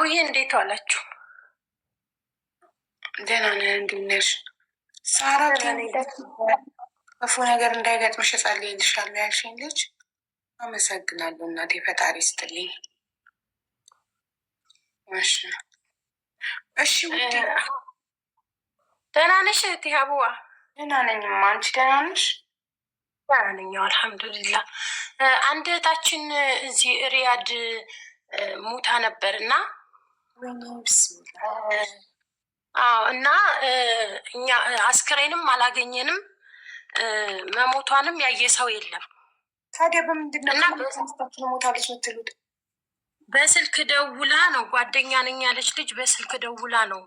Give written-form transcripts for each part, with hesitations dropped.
አቡዬ እንዴት ዋላችሁ? ደህና ነን። እንዴት ነሽ ሳራ? ክፉ ነገር እንዳይገጥምሽ እጸልይልሻለሁ ያልሽኝ ልጅ አመሰግናለሁ እናቴ፣ ፈጣሪ ይስጥልኝ። እሺ እሺ፣ ውዴ። ደህና ነሽ እህቴ አቡዋ? ደህና ነኝማ። አንቺ ደህና ነሽ? ደህና ነኝ፣ አልሐምዱሊላህ። አንድ እህታችን እዚህ ሪያድ ሙታ ነበር እና ወይኔ ብስሚላ። አዎ፣ እና እኛ አስክሬንም አላገኘንም፣ መሞቷንም ያየ ሰው የለም። ታዲያ በምንድን ነው እና ተነስታችሁ ሞታለች የምትሉት? በስልክ ደውላ ነው፣ ጓደኛ ነኝ ያለች ልጅ በስልክ ደውላ ነው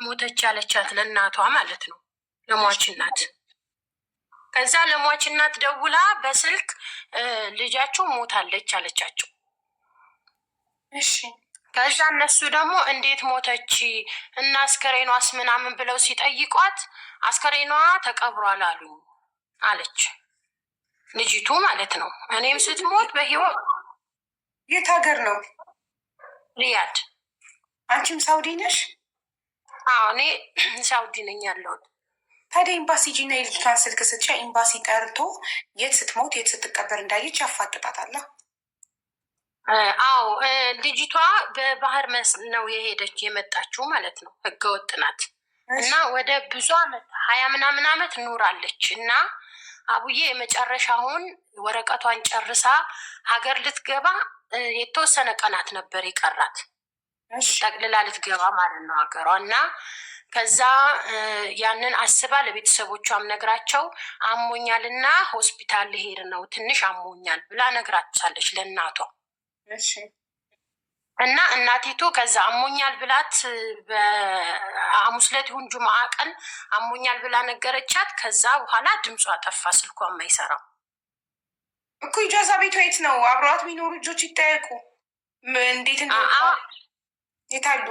ሞተች ያለቻት ለእናቷ ማለት ነው፣ ለሟች እናት። ከዛ ለሟች እናት ደውላ በስልክ ልጃቸው ሞታለች አለቻቸው። እሺ። ከዛ እነሱ ደግሞ እንዴት ሞተች እና አስከሬኗስ ምናምን ብለው ሲጠይቋት አስከሬኗ ተቀብሯል አሉ አለች ልጅቱ ማለት ነው። እኔም ስትሞት በህይወት የት ሀገር ነው? ሪያድ። አንቺም ሳውዲ ነሽ? አዎ፣ እኔ ሳውዲ ነኝ ያለሁት። ታዲያ ኤምባሲ ጂና የልጅቷን ስልክ ስትሻ ኤምባሲ ጠርቶ የት ስትሞት የት ስትቀበር እንዳየች ያፋጥጣታል። አዎ፣ ልጅቷ በባህር ነው የሄደች የመጣችው ማለት ነው። ህገወጥ ናት እና ወደ ብዙ አመት 20 ምናምን አመት ኑራለች እና አቡዬ የመጨረሻውን ወረቀቷን ጨርሳ ሀገር ልትገባ የተወሰነ ቀናት ነበር የቀራት። ጠቅልላ ልትገባ ማለት ነው ሀገሯ። እና ከዛ ያንን አስባ ለቤተሰቦቿም ነግራቸው አሞኛልና ሆስፒታል ልሄድ ነው፣ ትንሽ አሞኛል ብላ ነግራቻለች ለእናቷ። እና እናቲቱ ከዛ አሞኛል ብላት በሐሙስ ዕለት ይሁን ጁምዓ ቀን አሞኛል ብላ ነገረቻት። ከዛ በኋላ ድምጿ ጠፋ፣ ስልኳ የማይሰራው። እኮ ኢጃዛ ቤቷ የት ነው? አብረዋት የሚኖሩ ልጆች ይጠየቁ። እንዴት የታሉ?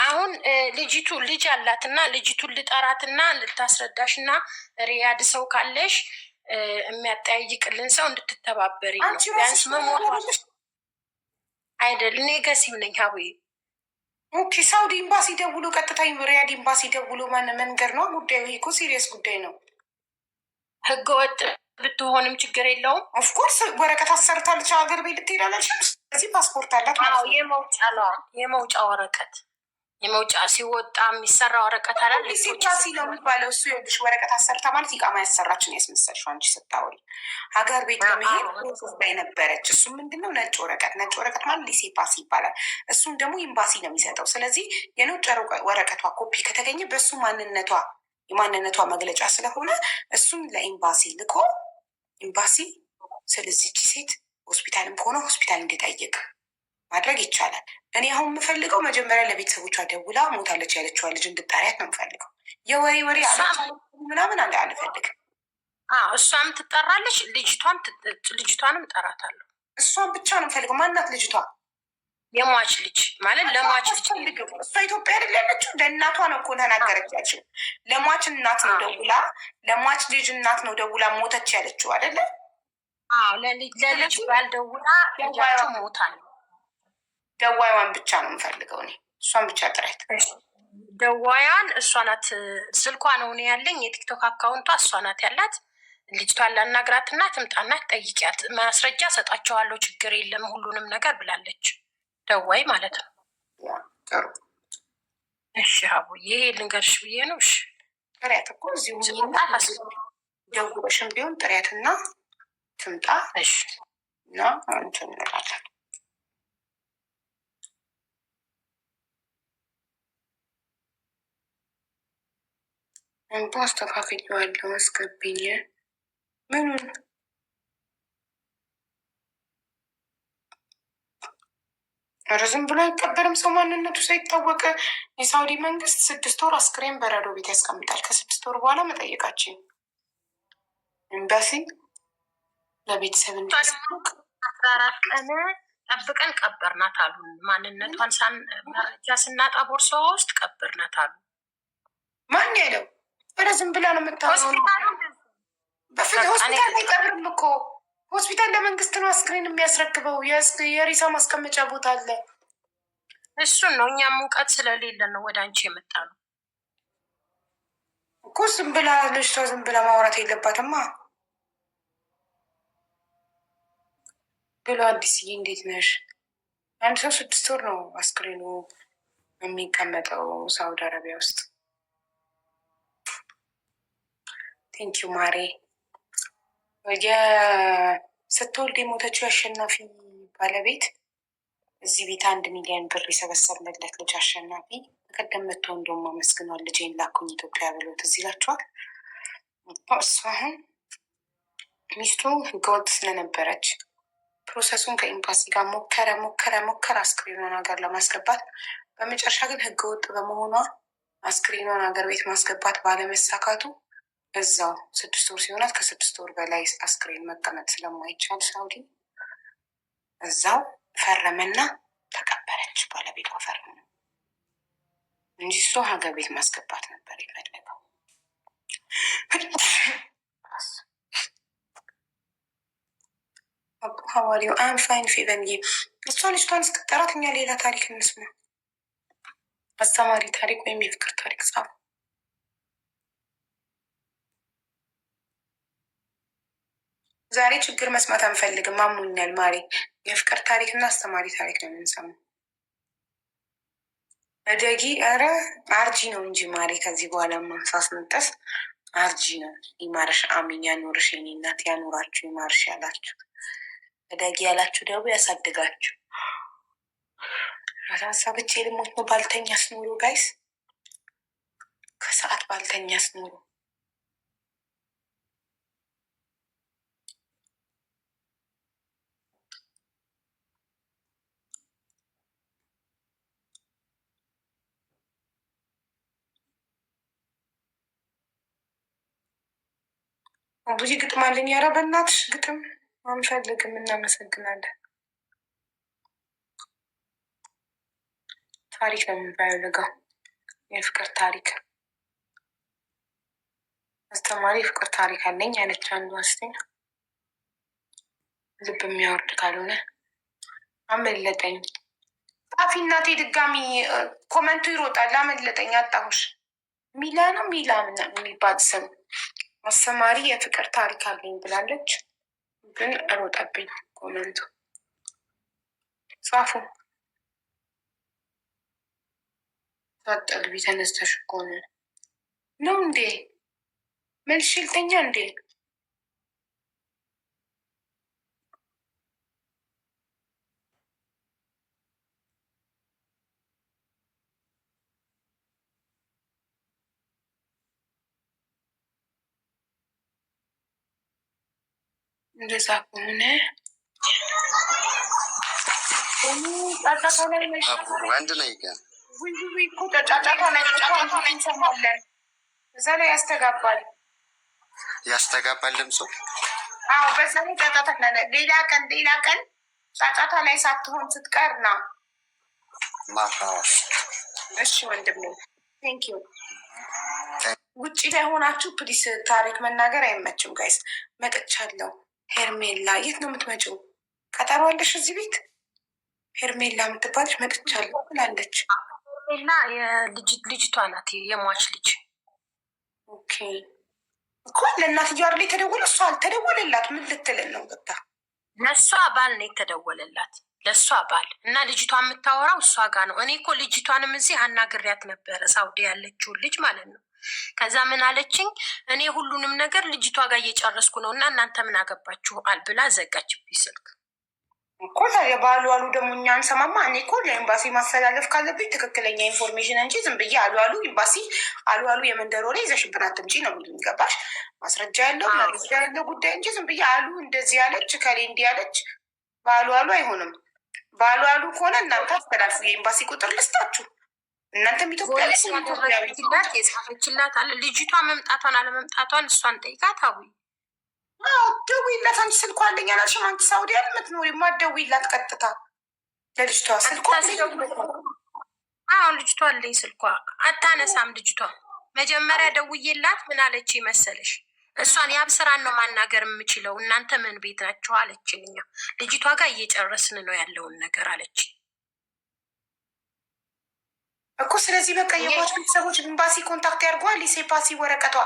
አሁን ልጅቱ ልጅ አላትና ልጅቱን ልጠራትና ልታስረዳሽ እና ሪያድ ሰው ካለሽ የሚያጠያይቅልን ሰው እንድትተባበሪ ነው። አንቺ ቢያንስ ራስሽ መሞቷ አይደል? እኔ ገሲም ነኝ ሀቡዬ። Okay፣ ሳውዲ ኤምባሲ ደውሎ፣ ቀጥታ ሪያድ ኤምባሲ ደውሎ ማን መንገር ነው ጉዳዩ። ይሄ እኮ serious ጉዳይ ነው። ህገወጥ ብትሆንም ችግር የለውም። Of course ወረቀት አሰርታለች፣ ሀገር ቤት ልትሄድ አላልሽም? ስለዚህ ፓስፖርት አላት ማለት አዎ ነው። የመውጫ ነው፣ የመውጫ ወረቀት፣ የመውጫ ሲወጣ የሚሰራ ወረቀት አለ። ሴፓሲ ነው የሚባለው እሱ። ይኸውልሽ ወረቀት አሰርታ ማለት ኢቃማ ያሰራችን ያስመሰልሽው አንቺ ስታወሪ ሀገር ቤት ለመሄድ process ላይ ነበረች። እሱ ምንድነው? ነጭ ወረቀት። ነጭ ወረቀት ማለት ሊሴፓሲ ይባላል። እሱን ደግሞ ኤምባሲ ነው የሚሰጠው። ስለዚህ የነጭ ወረቀቷ ኮፒ ከተገኘ በእሱ ማንነቷ የማንነቷ መግለጫ ስለሆነ እሱን ለኤምባሲ ልኮ ኤምባሲ ስለዚች ሴት ሆስፒታልም ከሆነ ሆስፒታል እንዲጠይቅ ማድረግ ይቻላል። እኔ አሁን የምፈልገው መጀመሪያ ለቤተሰቦቿ ደውላ ሞታለች ያለችዋ ልጅ እንድጣሪያት ነው የምፈልገው። የወሬ ወሬ እሷም ምናምን አለ አልፈልግም። አዎ፣ እሷም ትጠራለች፣ ልጅቷንም እጠራታለሁ። እሷን ብቻ ነው የምፈልገው። ማናት ልጅቷ? የሟች ልጅ ማለት ለሟች ልጅ አስፈልግም። እሷ ኢትዮጵያ አይደል ያለችው? ለእናቷ ነው እኮ ተናገረች ያለችው። ለሟች እናት ነው ደውላ፣ ለሟች ልጅ እናት ነው ደውላ ሞተች ያለችው አይደለ? አዎ፣ ለልጅ ባል ደውላ ልጃቸው ሞታል። ደዋይዋን ብቻ ነው የምፈልገው እኔ። እሷን ብቻ ጥሪያት። ደዋያን እሷ ናት። ስልኳ ነው እኔ ያለኝ የቲክቶክ account ዋ እሷ ናት ያላት። ልጅቷን ላናግራትና ትምጣና ጠይቂያት፣ ማስረጃ ሰጣቸዋለሁ፣ ችግር የለም ሁሉንም ነገር ብላለች። ደዋይ ማለት ነው። Yeah፣ ጥሩ። እሺ ሀቡ፣ ይሄ ልንገርሽ ብዬ ነው። እሺ። ጥሪያት እኮ እዚሁ ስትመጣ ደውለሽም ቢሆን ጥሪያትና ትምጣ እሺ። እና እንትን እንላለን። እንቦ አስተካክዬዋለሁ። አስገብኝ። ምኑን? ኧረ ዝም ብሎ አይቀበርም ሰው ማንነቱ ሳይታወቀ። የሳውዲ መንግስት 6 ወር አስክሬን በረዶ ቤት ያስቀምጣል። ከ6 ወር በኋላ መጠየቃችን ኤምባሲ ለቤተሰብ እንዲያሳውቅ። 14 ቀን ጠብቀን ቀበርናት አሉን። ማንነቷን መረጃ ስናጣ ቦርሳዋ ውስጥ ቀበርናት አሉ። ማን ያለው? ኧረ ዝም ብላ ነው የምታወራው። ሆስፒታሉ በፍትህ ሆስፒታል አይቀብርም እኮ። ሆስፒታል ለመንግስት ነው አስክሬን የሚያስረክበው። የሬሳ ማስቀመጫ ቦታ አለ። እሱን ነው እኛም እውቀት ስለሌለን ነው ወደ አንቺ የመጣ ነው እኮ። ዝም ብላ ልጅቷ ዝም ብላ ማውራት የለባትማ ብሎ። አዲስዬ እንዴት ነሽ? አንድ ሰው 6 ወር ነው አስክሬኑ የሚቀመጠው ሳውዲ አረቢያ ውስጥ። Thank you ማሬ። ስትወልድ የሞተችው አሸናፊ ባለቤት፣ እዚህ ቤት 1 ሚሊዮን ብር የሰበሰብንለት ልጅ አሸናፊ በቀደም መጥቶ እንደውም አመስግኗል። ልጄን ላኩኝ ኢትዮጵያ ብሎ ትዝ ይላችኋል። እሱ አሁን ሚስቱ ህገወጥ ስለነበረች process ኡን ከኤምባሲ ጋር ሞከረ ሞከረ ሞከረ አስክሬኗን ሀገር ለማስገባት። በመጨረሻ ግን ህገወጥ በመሆኗ አስክሬኗን ሀገር ቤት ማስገባት ባለመሳካቱ እዛው 6 ወር ሲሆናት፣ ከ6 ወር በላይ አስክሬን መቀመጥ ስለማይቻል ሳውዲ፣ እዛው ፈረመና ተቀበረች። ባለቤቷ ፈረመ እንጂ እሱ ሀገር ቤት ማስገባት ነበር የፈለገው። How are you? I'm fine ፌቨንዬ። እሷ ልጅቷን እስክጠራት እኛ ሌላ ታሪክ እንስማ። አስተማሪ ታሪክ ወይም የፍቅር ታሪክ ጻፉ። ዛሬ ችግር መስማት አንፈልግም። አሞኛል ማሬ። የፍቅር ታሪክ እና አስተማሪ ታሪክ ነው የምንሰማው። እደጊ። ኧረ አርጂ ነው እንጂ ማሬ። ከዚህ በኋላ ሳስነጠስ አርጂ ነው። ይማርሽ፣ አሚን። ያኑርሽ የኔ እናት፣ ያኑራችሁ፣ ይማርሽ ያላችሁ፣ እደጊ ያላችሁ ደግሞ ያሳድጋችሁ። ሀሳብቼ ልሞት ነው። ባልተኛስ ኖሮ guys፣ ከሰዓት ባልተኛስ ኖሮ። ብዙ ግጥም አለኝ። ኧረ በእናትሽ ግጥም አንፈልግም። እናመሰግናለን። ታሪክ ነው የምንፈልገው፣ የፍቅር ታሪክ፣ አስተማሪ የፍቅር ታሪክ አለኝ አለች አንዷ። እስኪ ልብ የሚያወርድ ካልሆነ አመለጠኝ። ጻፊ እናቴ፣ ድጋሚ comment ኡ ይሮጣል። አመለጠኝ፣ አጣሁሽ። ሚላ ነው ሚላ የሚባል ስም አስተማሪ የፍቅር ታሪክ አለኝ ብላለች፣ ግን ሮጠብኝ comment ኡ። ጻፉ። ሳጠግቢ ተነስተሽ እኮ ነው ነው እንዴ? መልሽ ልተኛ እንዴ? እንደዛ ከሆነ ጫጫታ ላይ ነሽ። ወንድ ነኝ ግን እኮ ጫጫታ ላይ እንሰማለን። እዛ ላይ ያስተጋባል። ያስተጋባል ድምፁ። አዎ፣ በዛ ላይ ጫጫታ። ሌላ ቀን፣ ሌላ ቀን ጫጫታ ላይ ሳትሆን ስትቀር ና። ማታ። እሺ ወንድሜ፣ thank you። ውጭ ላይ ሆናችሁ please ታሪክ መናገር አይመችም guys። መጥቻለሁ። ሄርሜላ የት ነው የምትመጪው? ቀጠሮ አለሽ እዚህ ቤት? ሄርሜላ የምትባለች መጥቻለሁ ብላለች። ሄርሜላ ልጅቷ ናት፣ የሟች ልጅ። Okay እኮ ለእናትየዋ አይደል የተደወለ? እሷ አልተደወለላት። ምን ልትልን ነው ገብታ? ለእሷ ባል ነው የተደወለላት፣ ለእሷ ባል። እና ልጅቷ የምታወራው እሷ ጋር ነው። እኔ እኮ ልጅቷንም እዚህ አናግሪያት ነበረ፣ ሳውዲ ያለችውን ልጅ ማለት ነው። ከዛ ምን አለችኝ? እኔ ሁሉንም ነገር ልጅቷ ጋር እየጨረስኩ ነው እና እናንተ ምን አገባችሁ ብላ ዘጋችብኝ ስልክ። እኮ ታዲያ ባሉ አሉ ደግሞ እኛ አንሰማማ። እኔ እኮ ለኤምባሲ ማስተላለፍ ካለብኝ ትክክለኛ information እንጂ ዝም ብዬ አሉ አሉ ኤምባሲ አሉ አሉ የመንደሮ ላይ ይዘሽብን አትምጪ ነው የሚሉኝ። ገባሽ? ማስረጃ ያለው መረጃ ያለው ጉዳይ እንጂ ዝም ብዬ አሉ እንደዚህ ያለች ከሌ እንዲህ ያለች ባሉ አሉ አይሆንም። ባሉ አሉ ከሆነ እናንተ አስተላልፉ። የኤምባሲ ቁጥር ልስጣችሁ። እናንተም ኢትዮጵያ ላይ voice ያደረገችላት የጻፈችላት አለ። ልጅቷ መምጣቷን አለመምጣቷን እሷን ጠይቃት አቡይ። ደውይላት። አንቺ ስልኳ አለኝ አላልሽም? አንቺ ሳውዲ አይደል የምትኖሪው? ማትደውይላት ቀጥታ ለልጅቷ ስልኳ? አዎ ልጅቷ አለኝ ስልኳ። አታነሳም ልጅቷ። መጀመሪያ ደውዬላት ምን አለች መሰለሽ? እሷን ያብስራን ነው ማናገር የምችለው፣ እናንተ ምን ቤት ናችሁ አለችኝ። እኛ ልጅቷ ጋር እየጨረስን ነው ያለውን ነገር አለች። ስለዚህ በቃ የሟች ቤተሰቦች ኤምባሲ contact ያድርጓል። ሊሴ ፓሲ ወረቀቷ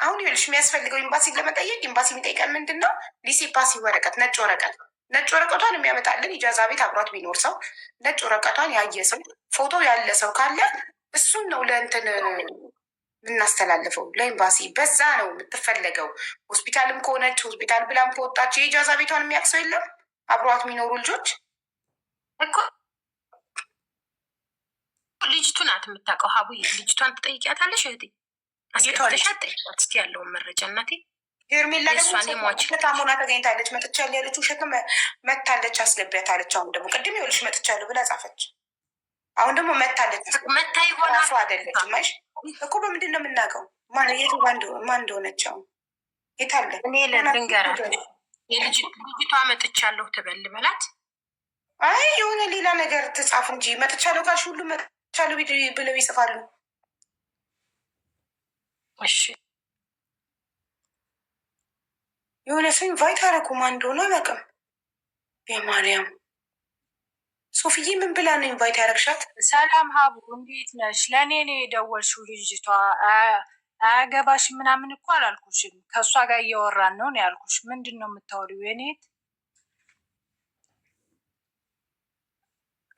አሁን ይኸውልሽ የሚያስፈልገው ኤምባሲ ለመጠየቅ ኤምባሲ የሚጠይቀን ምንድን ነው? ሊሴ ፓሲ ወረቀት፣ ነጭ ወረቀት። ነጭ ወረቀቷን የሚያመጣልን ኢጃዛ ቤት አብሯት ቢኖር ሰው፣ ነጭ ወረቀቷን ያየ ሰው፣ ፎቶ ያለ ሰው ካለ እሱን ነው ለእንትን የምናስተላልፈው ለኤምባሲ። በዛ ነው የምትፈለገው። ሆስፒታልም ከሆነች ሆስፒታል ብላም ከወጣች የኢጃዛ ቤቷን የሚያውቅ ሰው የለም። አብሯት የሚኖሩ ልጆች እኮ ልጅቱ ናት የምታውቀው። ሀቡዬ ልጅቷን ትጠይቂያታለሽ እህቴ፣ አስገብተሻት ጠይቂያት እስኪ ያለውን መረጃ እናቴ። ሄርሜላ ደግሞ የእሷን የሟች ውሸታም ሆና ተገኝታለች። መጥቻለሁ ያለችው ውሸት ነው። መታለች፣ አስገቢያታለች። አሁን ደግሞ ቅድም ይኸውልሽ መጥቻለሁ ብላ ጻፈች። አሁን ደግሞ መታለች። መታ ይሆናል። ራሱ አይደለችም። አይሽ እኮ በምንድን ነው የምናውቀው ማን የቱ ማን እንደሆነች? አሁን የት አለ? እኔ ልንገራት፣ ልጅቷ መጥቻለሁ ትበል በላት። አይ የሆነ ሌላ ነገር ትጻፍ እንጂ መጥቻለሁ ካልሽ ሁሉ መጥቻለሁ ብለው ይጽፋሉ። እሺ። የሆነ ሰው invite አደረጉ። ማን እንደሆነ አላውቅም። የማርያም ሶፍዬ ምን ብላ ነው invite ያደረግሻት? ሰላም ሀቡ፣ እንዴት ነሽ? ለእኔ ነው የደወልሽው? ልጅቷ አያገባሽ ምናምን እኮ አላልኩሽም። ከእሷ ጋር እያወራን ነው ነው ያልኩሽ። ምንድን ነው የምታወሪው? የኔት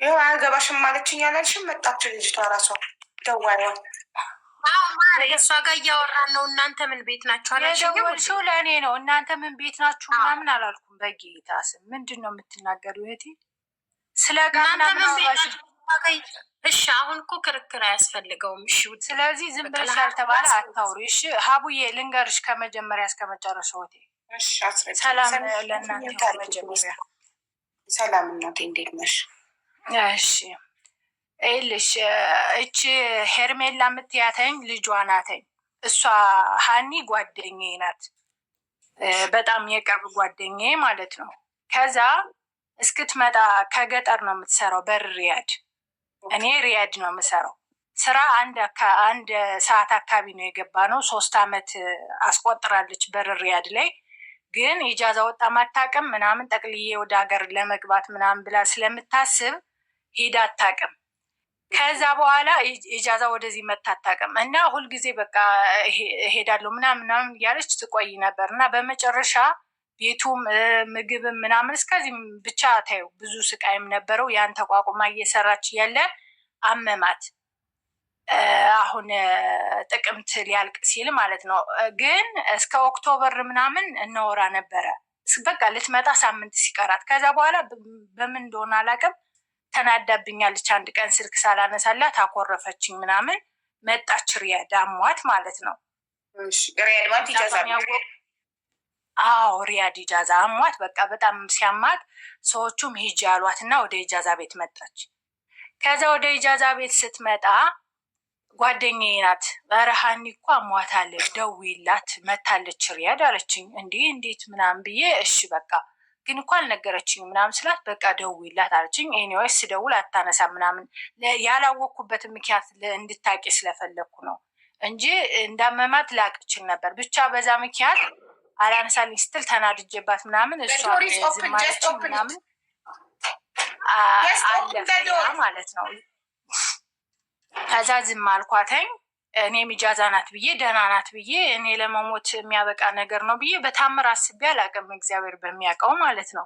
ይኸው አያገባሽም ማለችኝ አላልሽም? መጣች ልጅቷ ራሷ ደዋይዋ። እሷ ጋር እያወራን ነው። እናንተ ምን ቤት ናችሁ አላልሽኝም? የደወልሽው ለእኔ ነው። እናንተ ምን ቤት ናችሁ ምናምን አላልኩም። በጌታ ስም ምንድን ነው የምትናገሪው? እህቴ ስለ ዕቃ እናንተ ምናምን ምን ቤት አወራሽ። ናችሁ? እሺ አሁን እኮ ክርክር አያስፈልገውም። እሺ ውድ ስለዚህ ዝም በቃ ብለሽ ያልተባለ አታውሪ። እሺ ሀቡዬ ልንገርሽ ከመጀመሪያ እስከ መጨረሻው እህቴ። እሺ አስረጅኝ። ሰላም ለእናንተ ይሁን መጀመሪያ። ሰላም እናቴ፣ እንዴት ነሽ? እሺ ይኸውልሽ እቺ ሄርሜላ የምትያተኝ ልጇ ናተኝ። እሷ ሀኒ ጓደኛዬ ናት፣ በጣም የቅርብ ጓደኛዬ ማለት ነው። ከዛ እስክትመጣ ከገጠር ነው የምትሰራው በር ሪያድ፣ እኔ ሪያድ ነው የምሰራው። ስራ አንድ ሰዓት አካባቢ ነው የገባ ነው። 3 አመት አስቆጥራለች በር ሪያድ ላይ። ግን ኢጃዛ ወጣ ማታቅም ምናምን ጠቅልዬ ወደ ሀገር ለመግባት ምናምን ብላ ስለምታስብ ሄዳ አታቅም። ከዛ በኋላ ኢጃዛ ወደዚህ መታ አታውቅም እና ሁልጊዜ በቃ እሄዳለሁ ምናምን ምናምን እያለች ትቆይ ነበር እና በመጨረሻ ቤቱም ምግብም ምናምን እስከዚህ ብቻ ታዩ ብዙ ስቃይም ነበረው። ያን ተቋቁማ እየሰራች እያለ አመማት። አሁን ጥቅምት ሊያልቅ ሲል ማለት ነው። ግን እስከ October ምናምን እናወራ ነበረ። በቃ ልትመጣ ሳምንት ሲቀራት ከዛ በኋላ በምን እንደሆነ አላውቅም ተናዳብኛለች። አንድ ቀን ስልክ ሳላነሳላት አኮረፈችኝ ምናምን መጣች። ሪያድ አሟት ማለት ነው። ሪያድ ማለት ኢጃዛ ቤት። አዎ ሪያድ ኢጃዛ አሟት በቃ በጣም ሲያማት ሰዎቹም ሂጂ አሏት እና ወደ ኢጃዛ ቤት መጣች። ከዛ ወደ ኢጃዛ ቤት ስትመጣ ጓደኛዬ ናት። ኧረ ሀኒ እኮ አሟታለች፣ ደውይላት መታለች ሪያድ አለችኝ። እንዲህ እንዴት ምናምን ብዬ እሺ በቃ ግን እኮ አልነገረችኝም ምናምን ስላት በቃ ደውይላት አለችኝ። Anyways ስደውል አታነሳ ምናምን ያላወቅኩበትን ምክንያት እንድታቂ ስለፈለግኩ ነው እንጂ እንዳመማት ላቅ እችል ነበር። ብቻ በዛ ምክንያት አላነሳልኝ ስትል ተናድጄባት ምናምን እሷ ዝም አለችኝ ምናምን አለፈ ማለት ነው። ከዛ ዝም አልኳተኝ። እኔም ኢጃዛ ናት ብዬ ደህና ናት ብዬ እኔ ለመሞት የሚያበቃ ነገር ነው ብዬ በታምር አስቤ አላውቅም፣ እግዚአብሔር በሚያውቀው ማለት ነው።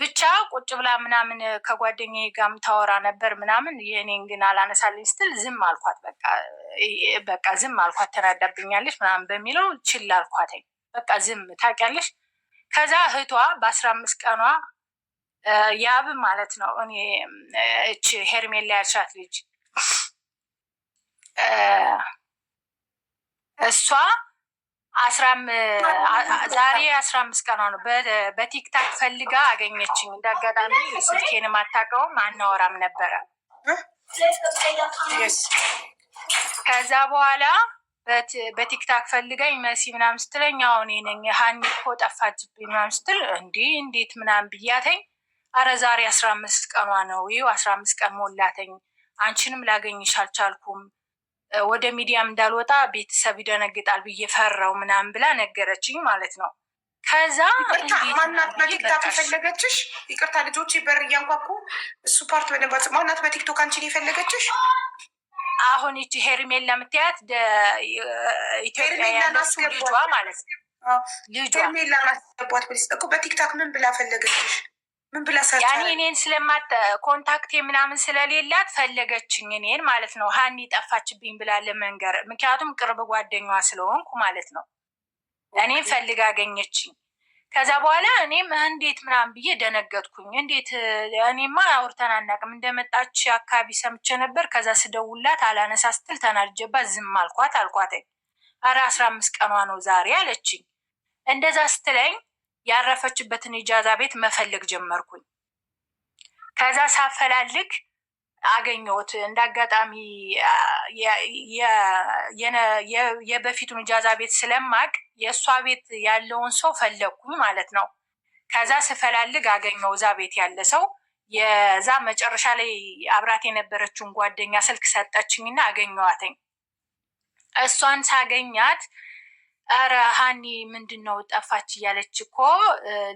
ብቻ ቁጭ ብላ ምናምን ከጓደኛዬ ጋርም ታወራ ነበር ምናምን። የእኔን ግን አላነሳልኝ ስትል ዝም አልኳት። በቃ ዝም አልኳት። ተናዳብኛለች ምናምን በሚለው ችላ አልኳተኝ። በቃ ዝም ታውቂያለሽ። ከዛ እህቷ በ15 ቀኗ ያብ ማለት ነው እኔ እች ሄርሜላ ያልሻት ልጅ እሷ ዛሬ 15 ቀኗ ነው። በ TikTok ፈልጋ አገኘችኝ። እንደ አጋጣሚ ስልኬንም አታውቀውም፣ አናወራም ነበረ። ከዛ በኋላ በ TikTok ፈልጋኝ መሲ ምናምን ስትለኝ አሁን እኔ ነኝ ሀኒ እኮ ጠፋችብኝ ምናምን ስትል እንዲህ እንዴት ምናምን ብያተኝ። አረ ዛሬ 15 ቀኗ ነው፣ ይኸው 15 ቀን ሞላተኝ። አንቺንም ላገኝሽ አልቻልኩም፣ ወደ ሚዲያም እንዳልወጣ ቤተሰብ ይደነግጣል ብዬ ፈራው ምናምን ብላ ነገረችኝ ማለት ነው። ከዛ ማናት በ TikTok የፈለገችሽ? ይቅርታ ልጆቼ በር እያንኳኩ እሱ part በደንብ ማናት በ TikTok አንቺን የፈለገችሽ? አሁን ይቺ ሄርሜላ የምትያት ኢትዮጵያ ሄርሜላን ያለችው ልጇ አስገቧት። ማለት ነው። ልጇ ሄርሜላን አስገቧት please። እኮ በ TikTok ምን ብላ ፈለገችሽ? ምን ብላ search ያኔ አደረገች? እኔን ስለማት contact ኤ ምናምን ስለሌላት ፈለገችኝ እኔን ማለት ነው። ሀኒ ጠፋችብኝ ብላ ለመንገር፣ ምክንያቱም ቅርብ ጓደኛዋ ስለሆንኩ ማለት ነው። እኔን ፈልጋ አገኘችኝ። ከዛ በኋላ እኔም እንዴት ምናምን ብዬ ደነገጥኩኝ። እንዴት እኔማ አውርተን አናውቅም፣ እንደመጣች አካባቢ ሰምቼ ነበር። ከዛ ስደውላት አላነሳ ስትል ተናድጄባት ዝም አልኳት አልኳትኝ። ኧረ 15 ቀኗ ነው ዛሬ አለችኝ። እንደዛ ስትለኝ ያረፈችበትን إجازة ቤት መፈለግ ጀመርኩኝ። ከዛ ሳፈላልግ አገኘሁት። እንደ አጋጣሚ የበፊቱን إجازة ቤት ስለማቅ የእሷ ቤት ያለውን ሰው ፈለግኩኝ ማለት ነው። ከዛ ስፈላልግ አገኘው እዛ ቤት ያለ ሰው። የዛ መጨረሻ ላይ አብራት የነበረችውን ጓደኛ ስልክ ሰጠችኝና አገኘዋትኝ። እሷን ሳገኛት ኧረ ሀኒ ምንድን ነው ጠፋች እያለች እኮ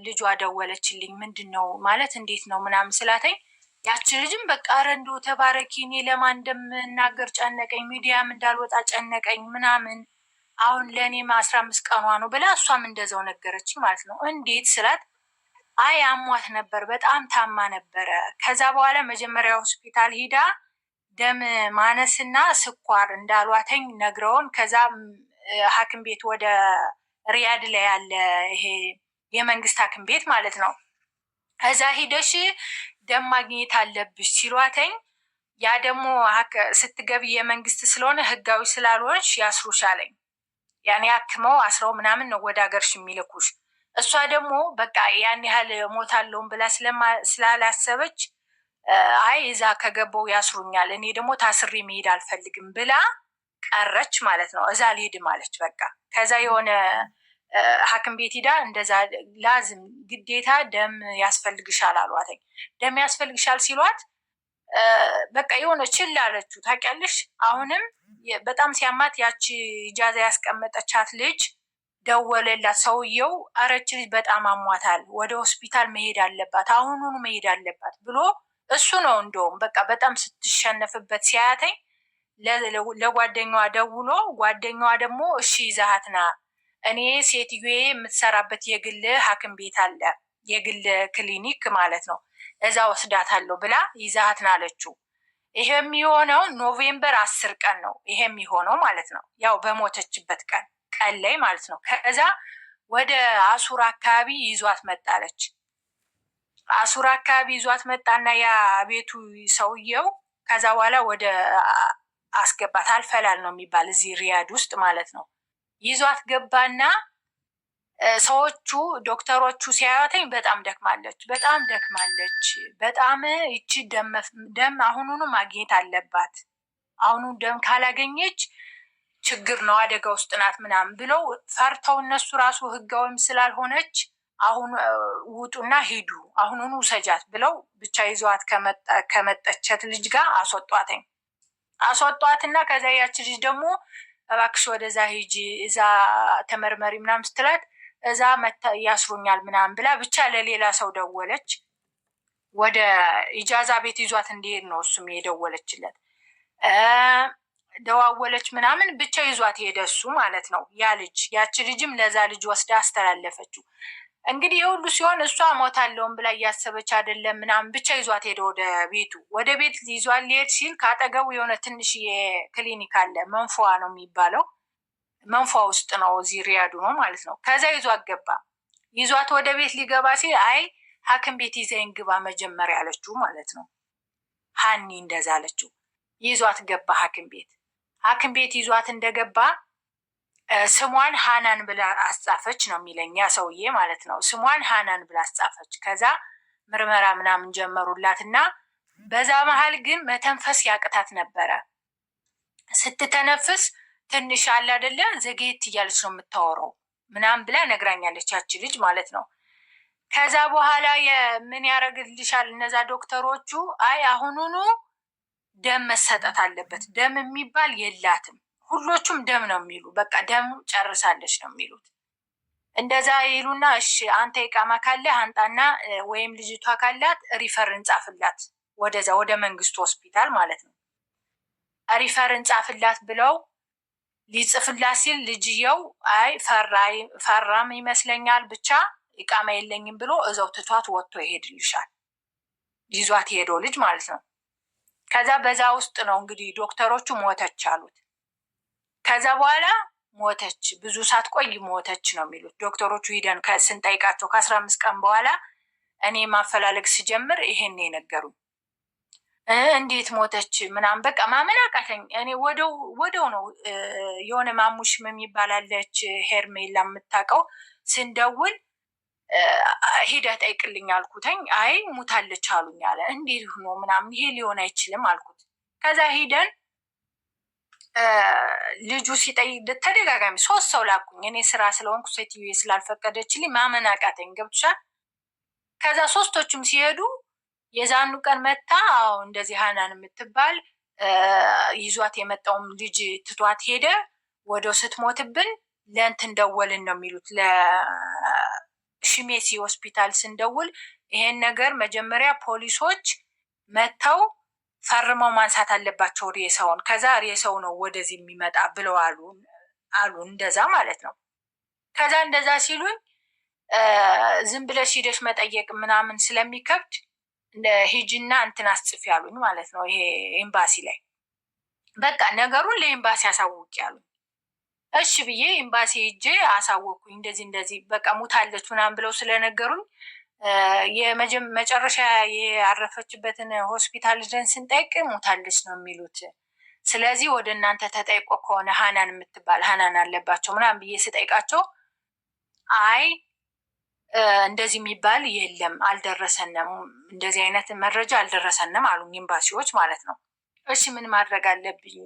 ልጇ ደወለችልኝ። ምንድን ነው ማለት እንዴት ነው ምናምን ስላተኝ ያቺ ልጅም በቃ ኧረ እንደው ተባረኪ፣ እኔ ለማን እንደምናገር ጨነቀኝ፣ ሚዲያም እንዳልወጣ ጨነቀኝ ምናምን፣ አሁን ለእኔም 15 ቀኗ ነው ብላ እሷም እንደዛው ነገረችኝ ማለት ነው። እንዴት ስላት አይ አሟት ነበር፣ በጣም ታማ ነበረ። ከዛ በኋላ መጀመሪያ ሆስፒታል ሂዳ ደም ማነስና ስኳር እንዳሏተኝ ነግረውን ከዛ ሐኪም ቤት ወደ ሪያድ ላይ ያለ ይሄ የመንግስት ሐኪም ቤት ማለት ነው። እዛ ሂደሽ ደም ማግኘት አለብሽ ሲሏተኝ ያ ደግሞ ስትገቢ የመንግስት ስለሆነ ህጋዊ ስላልሆንሽ ያስሩሻለኝ። ያኔ አክመው አስረው ምናምን ነው ወደ ሀገርሽ የሚልኩሽ። እሷ ደግሞ በቃ ያን ያህል ሞታለውን ብላ ስላላሰበች አይ እዛ ከገባው ያስሩኛል፣ እኔ ደግሞ ታስሬ መሄድ አልፈልግም ብላ ቀረች ማለት ነው። እዛ አልሄድም አለች በቃ። ከዛ የሆነ ሐኪም ቤት ሂዳ እንደዛ لازم ግዴታ ደም ያስፈልግሻል አሏትኝ። ደም ያስፈልግሻል ሲሏት በቃ የሆነ ችላ አለችው። ታውቂያለሽ፣ አሁንም በጣም ሲያማት ያቺ إجازة ያስቀመጠቻት ልጅ ደወለላት ሰውየው። ኧረ ይህች ልጅ በጣም አሟታል፣ ወደ ሆስፒታል መሄድ አለባት፣ አሁኑኑ መሄድ አለባት ብሎ እሱ ነው እንደውም በቃ በጣም ስትሸነፍበት ሲያያተኝ ለጓደኛዋ ደውሎ ጓደኛዋ ደግሞ እሺ ይዛሃት ና፣ እኔ ሴትዮዬ የምትሰራበት የግል ሐኪም ቤት አለ፣ የግል ክሊኒክ ማለት ነው፣ እዛ ወስዳታለሁ ብላ ይዛሃት ና አለችው። ይሄ የሚሆነው November 10 ቀን ነው። ይሄ የሚሆነው ማለት ነው ያው በሞተችበት ቀን ቀን ላይ ማለት ነው። ከዛ ወደ አሱር አካባቢ ይዟት መጣለች። አሱር አካባቢ ይዟት መጣና ያ ቤቱ ሰውየው ከዛ በኋላ ወደ አስገባት። አልፈላል ነው የሚባል እዚህ ሪያድ ውስጥ ማለት ነው። ይዟት ገባና ሰዎቹ ዶክተሮቹ ሲያዩትኝ በጣም ደክማለች፣ በጣም ደክማለች፣ በጣም ይቺ ደም አሁኑኑ ማግኘት አለባት፣ አሁኑ ደም ካላገኘች ችግር ነው፣ አደጋ ውስጥ ናት ምናምን ብለው ፈርተው እነሱ ራሱ ህጋዊም ስላልሆነች አሁን ውጡና ሂዱ አሁኑኑ ውሰጃት ብለው ብቻ ይዘዋት ከመጠቸት ልጅ ጋር አስወጧትኝ። አስወጧትና ከዛ ያች ልጅ ደግሞ እባክሽ ወደዛ ሂጂ እዛ ተመርመሪ ምናምን ስትላት እዛ ያስሩኛል ምናምን ብላ ብቻ ለሌላ ሰው ደወለች። ወደ إجازة ቤት ይዟት እንዲሄድ ነው እሱም የደወለችለት። ደዋወለች ምናምን ብቻ ይዟት ሄደ እሱ ማለት ነው ያ ልጅ። ያቺ ልጅም ለዛ ልጅ ወስዳ አስተላለፈችው። እንግዲህ የሁሉ ሲሆን እሷ ሞታለውን ብላ እያሰበች አይደለም ምናምን ብቻ ይዟት ሄደ ወደ ቤቱ። ወደ ቤት ይዟት ሊሄድ ሲል ከአጠገቡ የሆነ ትንሽ ክሊኒክ አለ፣ መንፏ ነው የሚባለው። መንፏ ውስጥ ነው፣ እዚህ ሪያዱ ነው ማለት ነው። ከዛ ይዟት ገባ። ይዟት ወደ ቤት ሊገባ ሲል አይ ሐኪም ቤት ይዘኝ ግባ መጀመሪያ አለችው ማለት ነው። ሀኒ እንደዛ አለችው። ይዟት ገባ ሐኪም ቤት። ሐኪም ቤት ይዟት እንደገባ ስሟን ሃናን ብላ አስጻፈች ነው የሚለኝ ያ ሰውዬ ማለት ነው። ስሟን ሃናን ብላ አስጻፈች። ከዛ ምርመራ ምናምን ጀመሩላት እና በዛ መሀል ግን መተንፈስ ያቅታት ነበረ። ስትተነፍስ ትንሽ አለ አይደለ ዘግየት እያለች ነው የምታወራው ምናምን ብላ ነግራኛለች ያቺ ልጅ ማለት ነው። ከዛ በኋላ ምን ያደርግልሻል እነዛ ዶክተሮቹ፣ አይ አሁኑኑ ደም መሰጠት አለበት፣ ደም የሚባል የላትም ሁሎቹም ደም ነው የሚሉ፣ በቃ ደም ጨርሳለች ነው የሚሉት። እንደዛ ይሉና እሺ አንተ إقامة ካለህ አንጣና ወይም ልጅቷ ካላት refer እንጻፍላት ወደዛ ወደ መንግስቱ ሆስፒታል ማለት ነው። Refer እንጻፍላት ብለው ሊጽፍላት ሲል ልጅየው አይ ፈራም ይመስለኛል ብቻ إقامة የለኝም ብሎ እዛው ትቷት ወጥቶ ይሄድልሻል። ይዟት የሄደው ልጅ ማለት ነው። ከዛ በዛ ውስጥ ነው እንግዲህ ዶክተሮቹ ሞተች አሉት። ከዛ በኋላ ሞተች፣ ብዙ ሳትቆይ ሞተች ነው የሚሉት ዶክተሮቹ። ሂደን ስንጠይቃቸው ከ15 ቀን በኋላ እኔ ማፈላለግ ስጀምር ይሄን የነገሩኝ። እንዴት ሞተች ምናምን በቃ ማመን አቃተኝ። እኔ ወደው ወደው ነው የሆነ ማሙሽም የሚባል አለች ሄርሜላ የምታውቀው ስንደውል ሄደህ ጠይቅልኝ አልኩተኝ። አይ ሙታለች አሉኝ አለ። እንዴት ሆኖ ምናምን ይሄ ሊሆን አይችልም አልኩት። ከዛ ሂደን ልጁ ሲጠይቅ ተደጋጋሚ ሶስት ሰው ላኩኝ። እኔ ስራ ስለሆንኩ ሴትዮ ስላልፈቀደችልኝ ማመን አቃተኝ። ገብቶሻል? ከዛ ሶስቶቹም ሲሄዱ የዛኑ ቀን መታ አዎ እንደዚህ ሀናን የምትባል ይዟት የመጣውም ልጅ ትቷት ሄደ። ወደው ስትሞትብን ለእንትን ደወልን ነው የሚሉት ለሽሜሲ ሆስፒታል ስንደውል ይሄን ነገር መጀመሪያ ፖሊሶች መጥተው ፈርመው ማንሳት አለባቸው ሬሳውን፣ ከዛ ሬሳው ነው ወደዚህ የሚመጣ ብለው አሉ አሉ እንደዛ ማለት ነው። ከዛ እንደዛ ሲሉኝ ዝም ብለሽ ሂደሽ መጠየቅ ምናምን ስለሚከብድ ሂጂና እንትን አስጽፊ ያሉኝ ማለት ነው። ይሄ ኤምባሲ ላይ በቃ ነገሩን ለኤምባሲ አሳውቅ ያሉኝ። እሺ ብዬ ኤምባሲ ሂጄ አሳወቅኩኝ። እንደዚህ እንደዚህ በቃ ሙታለች ምናምን ብለው ስለነገሩኝ የመጨረሻ ያረፈችበትን ሆስፒታል ደን ስንጠይቅ ሙታለች ነው የሚሉት። ስለዚህ ወደ እናንተ ተጠይቆ ከሆነ ሀናን የምትባል ሀናን አለባቸው ምናምን ብዬ ስጠይቃቸው አይ እንደዚህ የሚባል የለም፣ አልደረሰንም፣ እንደዚህ አይነት መረጃ አልደረሰንም አሉኝ ኤምባሲዎች ማለት ነው። እሺ ምን ማድረግ አለብኝ?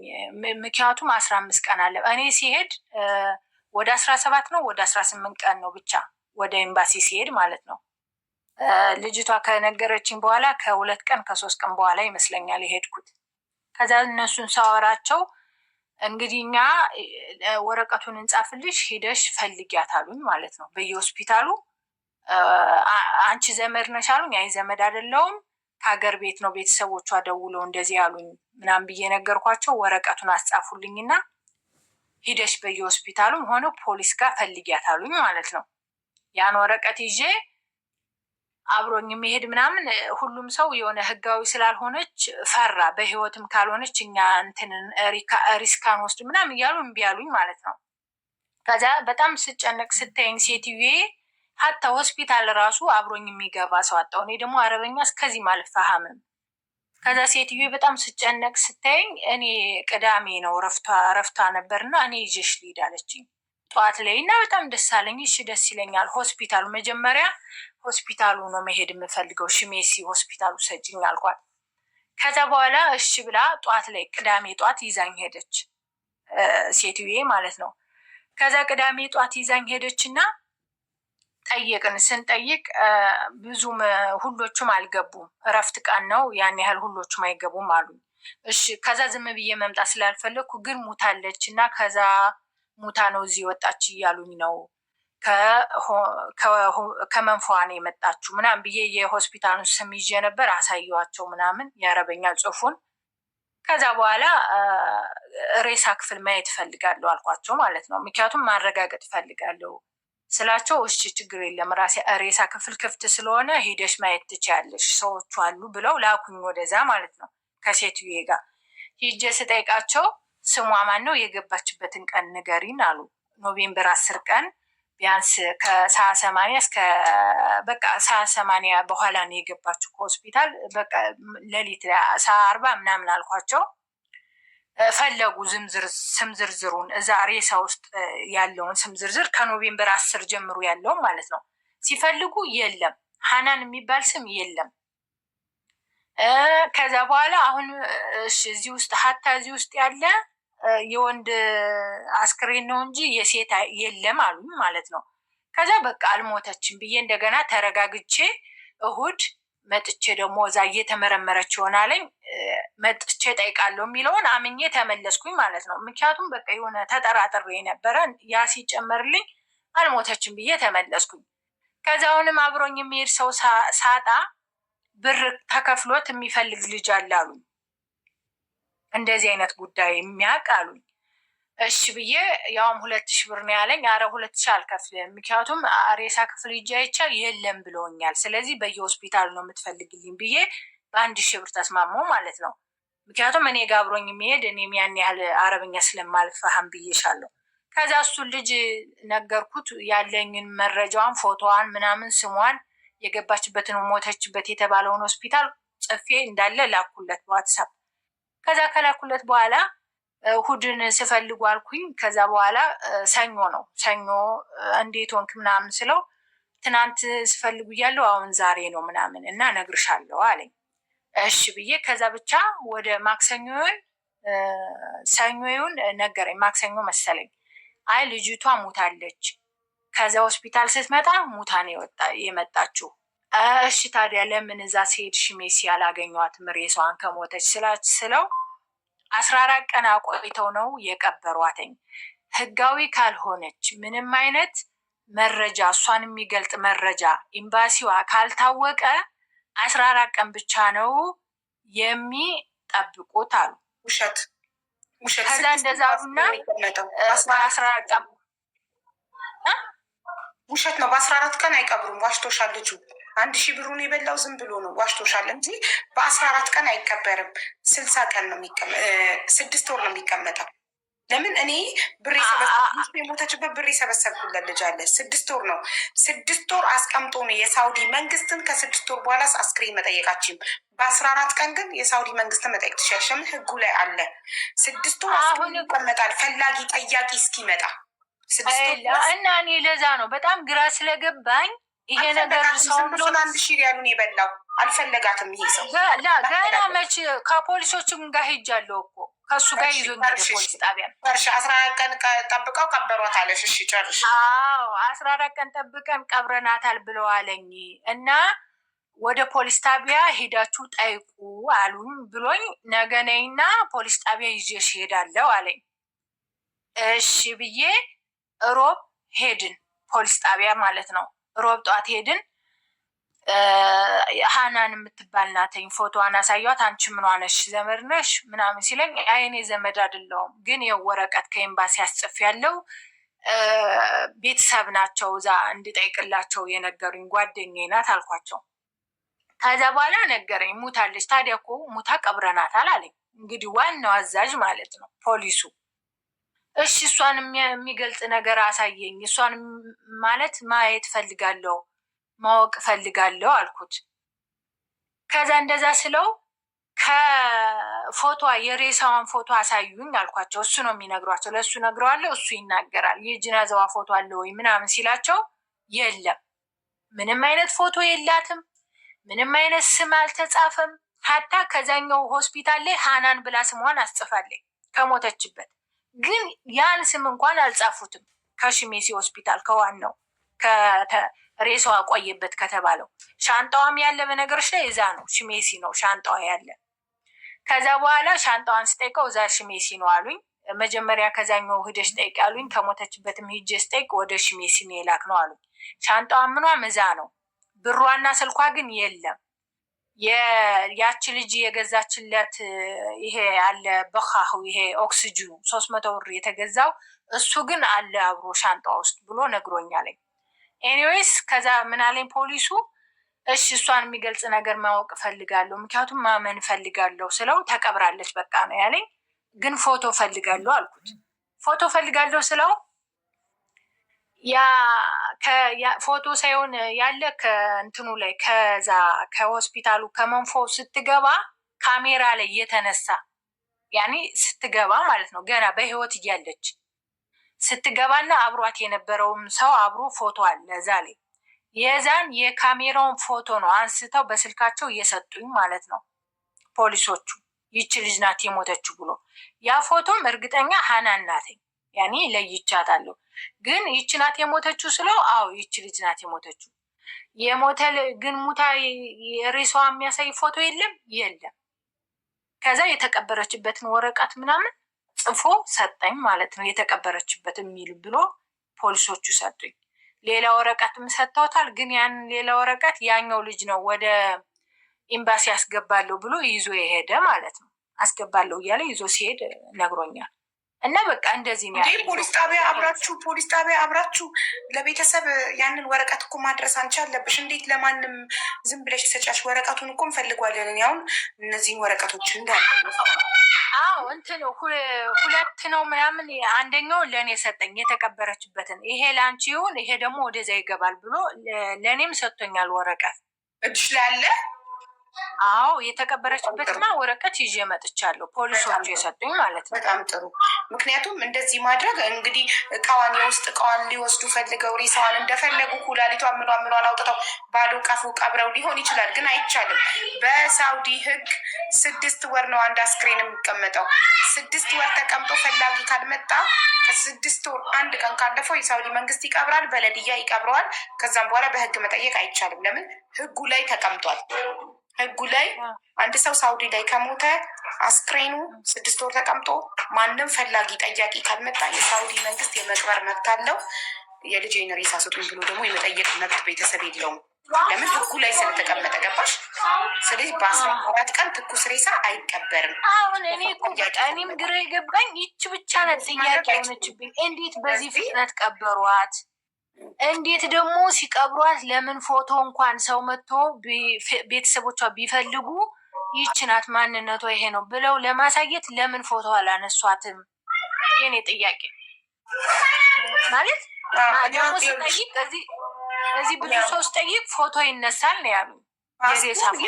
ምክንያቱም 15 ቀን አለ። እኔ ሲሄድ ወደ 17 ነው ወደ 18 ቀን ነው ብቻ ወደ ኤምባሲ ሲሄድ ማለት ነው። ልጅቷ ከነገረችኝ በኋላ ከ2 ቀን ከ3 ቀን በኋላ ይመስለኛል የሄድኩት። ከዛ እነሱን ሳወራቸው እንግዲህ እኛ ወረቀቱን እንጻፍልሽ ሂደሽ ፈልጊያት አሉኝ ማለት ነው። በየሆስፒታሉ አንቺ ዘመድ ነሽ አሉኝ። አይ ዘመድ አይደለሁም ከሀገር ቤት ነው ቤተሰቦቿ ደውለው እንደዚህ ያሉኝ ምናምን ብዬ ነገርኳቸው። ወረቀቱን አስጻፉልኝና ሂደሽ በየሆስፒታሉም ሆነ ፖሊስ ጋር ፈልጊያት አሉኝ ማለት ነው። ያን ወረቀት ይዤ አብሮኝ የሚሄድ ምናምን ሁሉም ሰው የሆነ ህጋዊ ስላልሆነች ፈራ። በህይወትም ካልሆነች እኛ እንትንን risk አንወስድ ምናምን እያሉ እምቢ አሉኝ ማለት ነው። ከዛ በጣም ስጨነቅ ስታየኝ ሴትዬ حتى ሆስፒታል ራሱ አብሮኝ የሚገባ ሰው አጣሁ። እኔ ደግሞ አረበኛ እስከዚህ አልፋሃምም። ከዛ ሴትዬ በጣም ስጨነቅ ስታየኝ እኔ ቅዳሜ ነው ረፍቷ ነበርና እኔ ይዤሽ ልሂድ አለችኝ ጠዋት ላይ እና በጣም ደስ አለኝ። እሺ ደስ ይለኛል። ሆስፒታሉ መጀመሪያ ሆስፒታሉ ነው መሄድ የምፈልገው፣ ሽሜሲ ሆስፒታሉ ሰጅኝ አልኳት። ከዛ በኋላ እሺ ብላ ጠዋት ላይ ቅዳሜ ጠዋት ይዛኝ ሄደች፣ ሴትዬ ማለት ነው። ከዛ ቅዳሜ ጠዋት ይዛኝ ሄደች እና ጠየቅን። ስንጠይቅ ብዙም ሁሎቹም አልገቡም። እረፍት ቀን ነው ያን ያህል ሁሎቹም አይገቡም አሉኝ። እሺ ከዛ ዝም ብዬ መምጣት ስላልፈለግኩ ግን ሙታለች እና ከዛ ሙታ ነው እዚህ ወጣች እያሉኝ ነው ከመንፏ ነው የመጣችሁ ምናምን ብዬ የሆስፒታሉን ስም ይዤ ነበር አሳየዋቸው ምናምን የአረበኛ ጽሑፉን። ከዛ በኋላ ሬሳ ክፍል ማየት እፈልጋለሁ አልኳቸው ማለት ነው። ምክንያቱም ማረጋገጥ እፈልጋለሁ ስላቸው እሺ ችግር የለም ሬሳ ክፍል ክፍት ስለሆነ ሂደሽ ማየት ትችያለሽ፣ ሰዎቹ አሉ ብለው ላኩኝ ወደዛ ማለት ነው። ከሴትዬ ጋር ሂጄ ስጠይቃቸው ስሟ ማን ነው የገባችበትን ቀን ንገሪን አሉ። November 10 ቀን ቢያንስ ከሰዓ 80 እስከ በቃ ሰዓ 80 በኋላ ነው የገባችው ከሆስፒታል። በቃ ሌሊት ሰዓ 40 ምናምን አልኳቸው። ፈለጉ ስም ዝርዝሩን እዛ ሬሳ ውስጥ ያለውን ስም ዝርዝር ከ November 10 ጀምሮ ያለውን ማለት ነው። ሲፈልጉ የለም፣ ሀናን የሚባል ስም የለም። ከዛ በኋላ አሁን እዚህ ውስጥ حتى እዚህ ውስጥ ያለ የወንድ አስክሬን ነው እንጂ የሴት የለም አሉኝ ማለት ነው። ከዛ በቃ አልሞተችም ብዬ እንደገና ተረጋግቼ እሁድ መጥቼ ደግሞ እዛ እየተመረመረች ይሆናለኝ መጥቼ ጠይቃለሁ የሚለውን አምኜ ተመለስኩኝ ማለት ነው። ምክንያቱም በቃ የሆነ ተጠራጥሬ የነበረ ያ ሲጨመርልኝ አልሞተችም ብዬ ተመለስኩኝ። ከዛ አሁንም አብሮኝ የሚሄድ ሰው ሳጣ ብር ተከፍሎት የሚፈልግ ልጅ አለ አሉኝ። እንደዚህ አይነት ጉዳይ የሚያውቅ አሉኝ። እሺ ብዬ ያውም 2000 ብር ነው ያለኝ። አረ 2000 አልከፍልም፣ ምክንያቱም ሬሳ ክፍል ሂጄ አይቻል የለም ብለውኛል። ስለዚህ በየሆስፒታሉ ነው የምትፈልግልኝ ብዬ በ1000 ብር ተስማማው ማለት ነው። ምክንያቱም እኔ ጋ አብሮኝ የሚሄድ እኔም ያን ያህል አረብኛ ስለማልፈህም ብዬሻለሁ። ከዛ እሱን ልጅ ነገርኩት ያለኝን መረጃዋን፣ ፎቶዋን፣ ምናምን ስሟን፣ የገባችበትን ሞተችበት የተባለውን ሆስፒታል ጽፌ እንዳለ ላኩለት በዋትሳፕ። ከዛ ከላኩለት በኋላ እሑድን ስፈልጉ አልኩኝ። ከዛ በኋላ ሰኞ ነው፣ ሰኞ እንዴት ሆንክ ምናምን ስለው ትናንት ስፈልጉ እያለሁ አሁን ዛሬ ነው ምናምን እና እነግርሻለሁ አለኝ። እሺ ብዬ ከዛ ብቻ ወደ ማክሰኞ ይሁን ሰኞ ይሁን ነገረኝ፣ ማክሰኞ መሰለኝ። አይ ልጅቷ ሙታለች፣ ከዛ ሆስፒታል ስትመጣ ሙታ ነው የመጣችው። እሺ ታዲያ ለምን እዛ ሲሄድ ሽሜሲ ያላገኟትም ሬሳዋን ከሞተች ስለው 14 ቀን አቆይተው ነው የቀበሯትኝ። ህጋዊ ካልሆነች ምንም አይነት መረጃ እሷን የሚገልጥ መረጃ ኤምባሲዋ ካልታወቀ 14 ቀን ብቻ ነው የሚጠብቁት አሉ። ውሸት ውሸት። ከዛ እንደዛ አሉና በ14 ቀን ውሸት ነው። በ14 ቀን አይቀብሩም። ዋሽቶሻል ልጁ። 1000 ብሩን የበላው ዝም ብሎ ነው፣ ዋሽቶሻል እንጂ በ14 ቀን አይቀበርም። 60 ቀን ነው፣ 6 ወር ነው የሚቀመጠው። ለምን እኔ ብር የሞተችበት ብር የሰበሰብኩለት ልጅ አለ። 6 ወር ነው፣ 6 ወር አስቀምጦ ነው የሳውዲ መንግስትን። ከ6 ወር በኋላ አስክሬን መጠየቃችም። በ14 ቀን ግን የሳውዲ መንግስትን መጠየቅ ትችያለሽ። ለምን ህጉ ላይ አለ። 6 ወር አስክሬን ይቀመጣል፣ ፈላጊ ጠያቂ እስኪመጣ። እና እኔ ለዛ ነው በጣም ግራ ስለገባኝ ይሄ ነገር ሰው 1000 ሪያሉን የበላው አልፈለጋትም። ይሄ ሰው ገና መች ከፖሊሶችም ጋር ሄጃለሁ እኮ፣ ከእሱ ጋር ይዞኝ ሄደ ፖሊስ ጣቢያ። ጨርሽ። 14 ቀን ጠብቀው ቀበሯት አለሽ። እሺ ጨርሽ። አዎ፣ 14 ቀን ጠብቀን ቀብረናታል ብለዋለኝ እና ወደ ፖሊስ ጣቢያ ሄዳችሁ ጠይቁ አሉኝ ብሎኝ ነገ ነይና ፖሊስ ጣቢያ ይዤሽ እሄዳለሁ አለኝ። እሺ ብዬ ሮብ ሄድን ፖሊስ ጣቢያ ማለት ነው። ሮብ ጠዋት ሄድን። ሀናን የምትባል ናተኝ፣ ፎቶዋን አሳያት። አንቺ ምን ነሽ፣ ዘመድ ነሽ ምናምን ሲለኝ፣ አይ እኔ ዘመድ አይደለሁም፣ ግን ይኸው ወረቀት ከኤምባሲ አስጽፍ ያለው ቤተሰብ ናቸው እዛ እንድጠይቅላቸው የነገሩኝ፣ ጓደኛዬ ናት አልኳቸው። ከዛ በኋላ ነገረኝ፣ ሙታለች። ታዲያ እኮ ሙታ ቀብረናታል አለኝ። እንግዲህ ዋናው አዛዥ ማለት ነው ፖሊሱ። እሺ እሷን የሚገልጽ ነገር አሳየኝ፣ እሷን ማለት ማየት ፈልጋለሁ፣ ማወቅ ፈልጋለሁ አልኩት። ከዛ እንደዛ ስለው ከፎቶ የሬሳዋን ፎቶ አሳዩኝ አልኳቸው። እሱ ነው የሚነግሯቸው፣ ለእሱ ነግረዋለሁ፣ እሱ ይናገራል። የጅናዛዋ ፎቶ አለ ወይ ምናምን ሲላቸው የለም፣ ምንም አይነት ፎቶ የላትም፣ ምንም አይነት ስም አልተጻፈም። ሀታ ከዛኛው ሆስፒታል ላይ ሃናን ብላ ስሟን አስጽፋለኝ ከሞተችበት፣ ግን ያን ስም እንኳን አልጻፉትም። ከሽሜሲ ሆስፒታል ከዋናው ሬሳዋ ቆየበት ከተባለው ሻንጣዋም ያለ በነገሮች ላይ እዛ ነው፣ ሽሜሲ ነው ሻንጣዋ ያለ። ከዛ በኋላ ሻንጣዋን ስጠይቀው እዛ ሽሜሲ ነው አሉኝ። መጀመሪያ ከዛኛው ሂደሽ ጠይቅ አሉኝ። ከሞተችበትም ሂጄ ስጠይቅ ወደ ሽሜሲ ነው የላክ ነው አሉኝ። ሻንጣዋ ምኗም እዛ ነው፣ ብሯና ስልኳ ግን የለም። ያቺ ልጅ የገዛችለት ይሄ አለ በካሁ ይሄ ኦክስጅኑ 300 ብር የተገዛው እሱ ግን አለ አብሮ ሻንጣዋ ውስጥ ብሎ ነግሮኛለኝ። Anyways ከዛ ምን አለኝ ፖሊሱ፣ እሺ እሷን የሚገልጽ ነገር ማወቅ እፈልጋለሁ፣ ምክንያቱም ማመን እፈልጋለሁ ስለው ተቀብራለች በቃ ነው ያለኝ። ግን ፎቶ እፈልጋለሁ አልኩት። ፎቶ እፈልጋለሁ ስለው ያ ፎቶ ሳይሆን ያለ ከእንትኑ ላይ ከዛ ከሆስፒታሉ ከመንፎ ስትገባ ካሜራ ላይ የተነሳ፣ ያኔ ስትገባ ማለት ነው፣ ገና በህይወት እያለች ስትገባና አብሯት የነበረውም ሰው አብሮ ፎቶ አለ እዛ ላይ። የዛን የካሜራውን ፎቶ ነው አንስተው በስልካቸው እየሰጡኝ ማለት ነው ፖሊሶቹ፣ ይቺ ልጅ ናት የሞተችው ብሎ። ያ ፎቶም እርግጠኛ ሀናን ናትኝ፣ ያኔ ለይቻታለሁ። ግን ይቺ ናት የሞተችው ስለው አዎ ይቺ ልጅ ናት የሞተችው። የሞተ ግን ሙታ የሬሳዋ የሚያሳይ ፎቶ የለም የለም። ከዛ የተቀበረችበትን ወረቀት ምናምን ጽፎ ሰጠኝ ማለት ነው። የተቀበረችበት የሚል ብሎ ፖሊሶቹ ሰጡኝ። ሌላ ወረቀትም ሰጥተውታል። ግን ያን ሌላ ወረቀት ያኛው ልጅ ነው ወደ ኤምባሲ ያስገባለሁ ብሎ ይዞ የሄደ ማለት ነው። አስገባለሁ እያለ ይዞ ሲሄድ ነግሮኛል። እና በቃ እንደዚህ ነው ያለው። ፖሊስ ጣቢያ አብራችሁ ለቤተሰብ ያንን ወረቀት እኮ ማድረስ አንቺ አለብሽ። እንዴት ለማንም ዝም ብለሽ ትሰጫለሽ? ወረቀቱን እኮ እንፈልጓለን። እኔ አሁን እነዚህን ወረቀቶች እንዳለ አዎ፣ እንትን ሁለት ነው ምናምን። አንደኛው ለእኔ ሰጠኝ የተቀበረችበትን፣ ይሄ ለአንቺ ይሁን፣ ይሄ ደግሞ ወደዛ ይገባል ብሎ ለእኔም ሰጥቶኛል ወረቀት። እጅሽ ላይ አለ? አዎ፣ የተቀበረችበትማ ወረቀት ይዤ መጥቻለሁ። ፖሊሶቹ የሰጡኝ ማለት ነው። በጣም ጥሩ። ምክንያቱም እንደዚህ ማድረግ እንግዲህ እቃዋን፣ የውስጥ እቃዋን ሊወስዱ ፈልገው ሬሳዋን እንደፈለጉ ኩላሊቷን ምኗን ምኗን አውጥተው ባዶ ቀፎ ቀብረው ሊሆን ይችላል፣ ግን አይቻልም። በሳውዲ ሕግ 6 ወር ነው አንድ አስክሬን የሚቀመጠው። 6 ወር ተቀምጦ ፈላጊ ካልመጣ፣ ከ6 ወር አንድ ቀን ካለፈው የሳውዲ መንግስት ይቀብራል፣ በለድያ ይቀብረዋል። ከዛም በኋላ በህግ መጠየቅ አይቻልም። ለምን? ህጉ ላይ ተቀምጧል። ህጉ ላይ አንድ ሰው ሳውዲ ላይ ከሞተ አስክሬኑ 6 ወር ተቀምጦ ማንም ፈላጊ ጠያቂ ካልመጣ የሳውዲ መንግስት የመቅበር መብት አለው። የልጄን ሬሳ ስጡኝ ብሎ ደግሞ የመጠየቅ መብት ቤተሰብ የለውም። ለምን? ህጉ ላይ ስለተቀመጠ። ገባሽ? ስለዚህ በ14 ቀን ትኩስ ሬሳ አይቀበርም። አሁን እኔ እኮ በቃ እኔም ግራ የገባኝ ይች ብቻ ናት ጥያቄ የሆነችብኝ። እንዴት በዚህ ፍጥነት ቀበሯት? እንዴት ደግሞ ሲቀብሯት ለምን ፎቶ እንኳን ሰው መጥቶ ቤተሰቦቿ ቢፈልጉ ይች ናት፣ ማንነቷ ይሄ ነው ብለው ለማሳየት ለምን ፎቶ አላነሷትም? የኔ ጥያቄ ማለት ደግሞ ስጠይቅ እዚህ ብዙ ሰው ስጠይቅ ፎቶ ይነሳል ነው ያሉ። የሬሳ ፎቶ።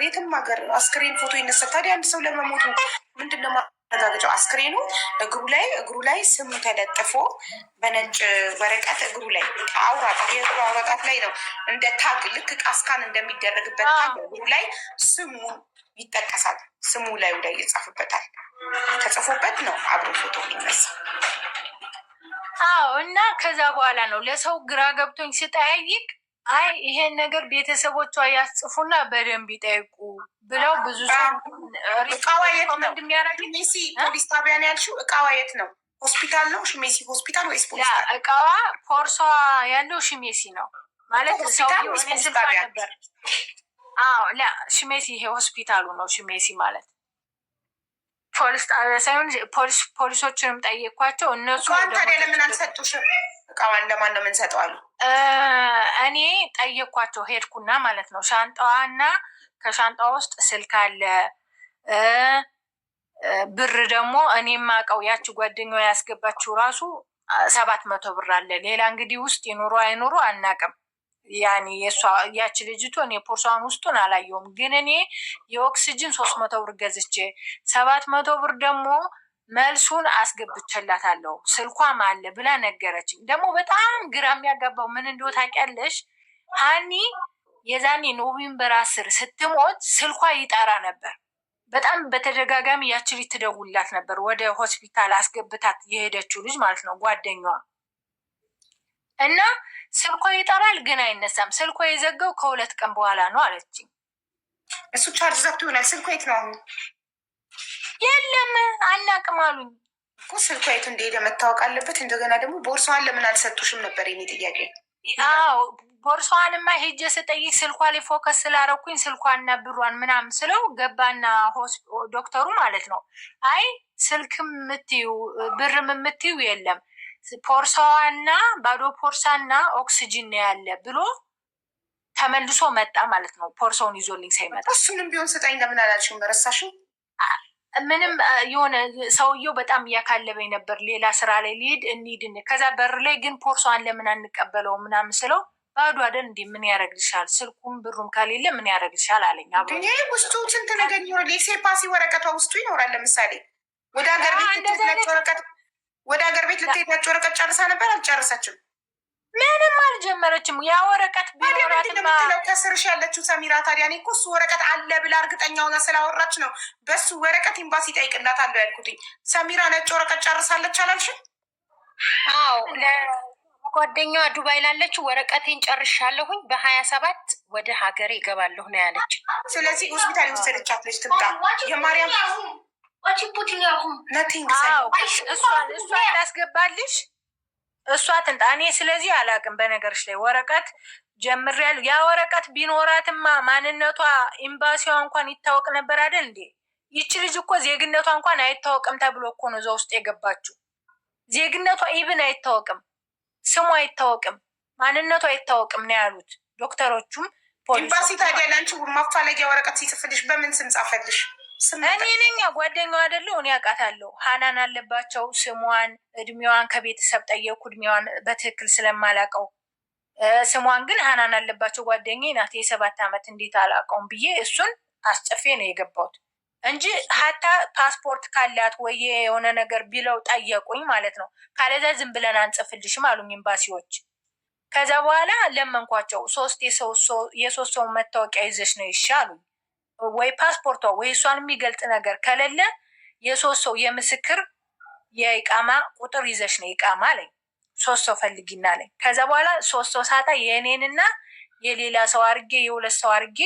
የትም ሀገር አስክሬን ፎቶ ይነሳል። ታዲያ አንድ ሰው ለመሞቱ ምንድን ነው ማረጋገጫው? አስክሬኑ እግሩ ላይ ስሙ ተለጥፎ በነጭ ወረቀት እግሩ ላይ አውራጣት፣ የእግሩ አውራጣት ላይ ነው እንደ tag፣ ልክ ዕቃ scan እንደሚደረግበት tag እግሩ ላይ ስሙ ይጠቀሳል። ስሙ ላዩ ላይ ይጻፍበታል። ተጽፎበት ነው አብሮ ፎቶ የሚነሳ። አዎ፣ እና ከዛ በኋላ ነው ለሰው ግራ ገብቶኝ ስጠያይቅ አይ ይሄን ነገር ቤተሰቦቿ ያስጽፉና በደንብ ይጠይቁ ብለው ብዙ ሰው እቃዋ የት ነው? እንደሚያደርግ ሜሲ ፖሊስ ጣቢያ ነው ያልሽው? እቃዋ የት ነው? ሆስፒታል ነው? ሽሜሲ ሆስፒታል ወይስ ፖሊስ ጣቢያ? እቃዋ ፖርሷ ያለው ሽሜሲ ነው ማለት ሆስፒታል ሰውዬው ወይስ እኔ ፖሊስ ስልኳ ጣቢያ? ነበር። አዎ፣ ላ ሽሜሲ ይሄ ሆስፒታሉ ነው። ሽሜሲ ማለት ፖሊስ ጣቢያ ሳይሆን ፖሊሶችንም ጠየኳቸው። እነሱ እቃዋን ወደ ታዲያ ለምን ሞተችበት አልሰጡሽም? እቃዋን ለማን ነው የምንሰጠው አሉ? እኔ ጠየኳቸው ሄድኩና ማለት ነው። ሻንጣዋና ከሻንጣዋ ውስጥ ስልክ አለ፣ ብር ደግሞ እኔ የማውቀው ያቺ ጓደኛዋ ያስገባችው ራሱ 700 ብር አለ። ሌላ እንግዲህ ውስጥ ይኑሩ አይኑሩ አናውቅም። ያኔ የእሷ ያቺ ልጅቱ እኔ ፖርሷን ውስጡን አላየውም፣ ግን እኔ የኦክስጅን 300 ብር ገዝቼ 700 ብር ደግሞ መልሱን አስገብቼላታለሁ፣ ስልኳም አለ ብላ ነገረችኝ። ደግሞ በጣም ግራ የሚያጋባው ምን እንደው ታውቂያለሽ? ሀኒ የዛኔ November 10 ስትሞት ስልኳ ይጠራ ነበር። በጣም በተደጋጋሚ ያቺ ልጅ ትደውልላት ነበር። ወደ ሆስፒታል አስገብታት የሄደችው ልጅ ማለት ነው፣ ጓደኛዋ፣ እና ስልኳ ይጠራል ግን አይነሳም። ስልኳ የዘጋው ከ2 ቀን በኋላ ነው አለችኝ። እሱ ቻርጅ ዘግቶ ይሆናል። ስልኳ የት ነው አሁን? የለም፣ አናቅም አሉኝ። እኮ ስልኳ የት እንደሄደ መታወቅ አለበት። እንደገና ደግሞ ቦርሳዋን ለምን አልሰጡሽም ነበር የኔ ጥያቄ። አዎ፣ ቦርሳዋንማ ሄጄ ስጠይቅ ስልኳ ላይ focus ስላረኩኝ ስልኳና ብሯን ምናምን ስለው ገባና ዶክተሩ ማለት ነው፣ አይ ስልክም የምትዩ ብርም የምትዩ የለም፣ ፖርሳዋና ባዶ ፖርሳና ኦክስጅን ነው ያለ ብሎ ተመልሶ መጣ ማለት ነው። ፖርሳውን ይዞልኝ ሳይመጣ እሱንም ቢሆን ስጠኝ ለምን አላልሽም? ረሳሽው? ምንም የሆነ ሰውየው በጣም እያካለበኝ ነበር። ሌላ ስራ ላይ ሊሄድ እንሂድ፣ ከዛ በር ላይ ግን ፖርሷን ለምን አንቀበለው ምናምን ስለው ባዶ አይደል እንዲ ምን ያደርግልሻል? ስልኩም ብሩም ከሌለ ምን ያደርግልሻል አለኝ። አብሮ ይሄ ውስጡ ስንት ነገር ይኖራል። ሌሴ ፓሲ ወረቀቷ ውስጡ ይኖራል። ለምሳሌ ወደ ሀገር ቤት ልትሄድ ነጭ ወረቀት፣ ወደ ሀገር ቤት ልትሄድ ነጭ ወረቀት ጨርሳ ነበር? አልጨረሰችም? ምንም አልጀመረችም። ያ ወረቀት ታዲያ ምንድን ነው ቢኖራትማ የምትለው ከስርሽ ያለችው ሰሚራ? ታዲያ እኔ እኮ እሱ ወረቀት አለ ብላ እርግጠኛ ሆና ስላወራች ነው በሱ ወረቀት ኤምባሲ ጠይቅላታለሁ ያልኩትኝ። ሰሚራ ነጭ ወረቀት ጨርሳለች አላልሽም? አዎ፣ ለጓደኛዋ ዱባይ ላለችው ወረቀቴን ጨርሻለሁኝ፣ በ27 ወደ ሀገሬ እገባለሁ ነው ያለች። ስለዚህ ሆስፒታል የወሰደቻት ልጅ ትምጣ። የማርያም nothing። አዎ፣ እሷን ላስገባልሽ፣ እሷ ትምጣ። እኔ ስለዚህ አላውቅም። በነገርሽ ላይ ወረቀት ጀምሬያለሁ። ያ ወረቀት ቢኖራትማ ማንነቷ ኤምባሲዋ እንኳን ይታወቅ ነበር አይደል እንዴ? ይቺ ልጅ እኮ ዜግነቷ እንኳን አይታወቅም ተብሎ እኮ ነው እዛ ውስጥ የገባችው። ዜግነቷ even አይታወቅም፣ ስሙ አይታወቅም፣ ማንነቱ አይታወቅም ነው ያሉት ዶክተሮቹም ኤምባሲ ፖሊሶቹም። ታዲያ ለአንቺ ማፋለጊያ ወረቀት ሲጽፍልሽ በምን ስም ጻፈልሽ? ስም እኔ ነኝ ጓደኛዋ አይደለሁ። እኔ አውቃታለሁ። ሀናን አለባቸው። ስሟን፣ እድሜዋን ከቤተሰብ ጠየኩ። እድሜዋን በትክክል ስለማላውቀው ስሟን ግን ሀናን አለባቸው ጓደኛዬ ናት። የ7 ዓመት እንዴት አላውቀውም ብዬ እሱን አስጨፌ ነው የገባሁት እንጂ حتى ፓስፖርት ካላት ወይ የሆነ ነገር ቢለው ጠየቁኝ ማለት ነው። ካለዛ ዝም ብለን አንጽፍልሽም አሉኝ ኤምባሲዎች። ከዛ በኋላ ለመንኳቸው። ሶስት የሶስት ሰው መታወቂያ ይዘሽ ነው ይሻሉኝ ወይ ፓስፖርቷ ወይ እሷን የሚገልጽ ነገር ከሌለ የሶስት ሰው የምስክር የኢቃማ ቁጥር ይዘሽ ነው ኢቃማ አለኝ። ሶስት ሰው ፈልጊና አለኝ። ከዛ በኋላ ሶስት ሰው ሳጣ የእኔንና የሌላ ሰው አርጌ የሁለት ሰው አርጌ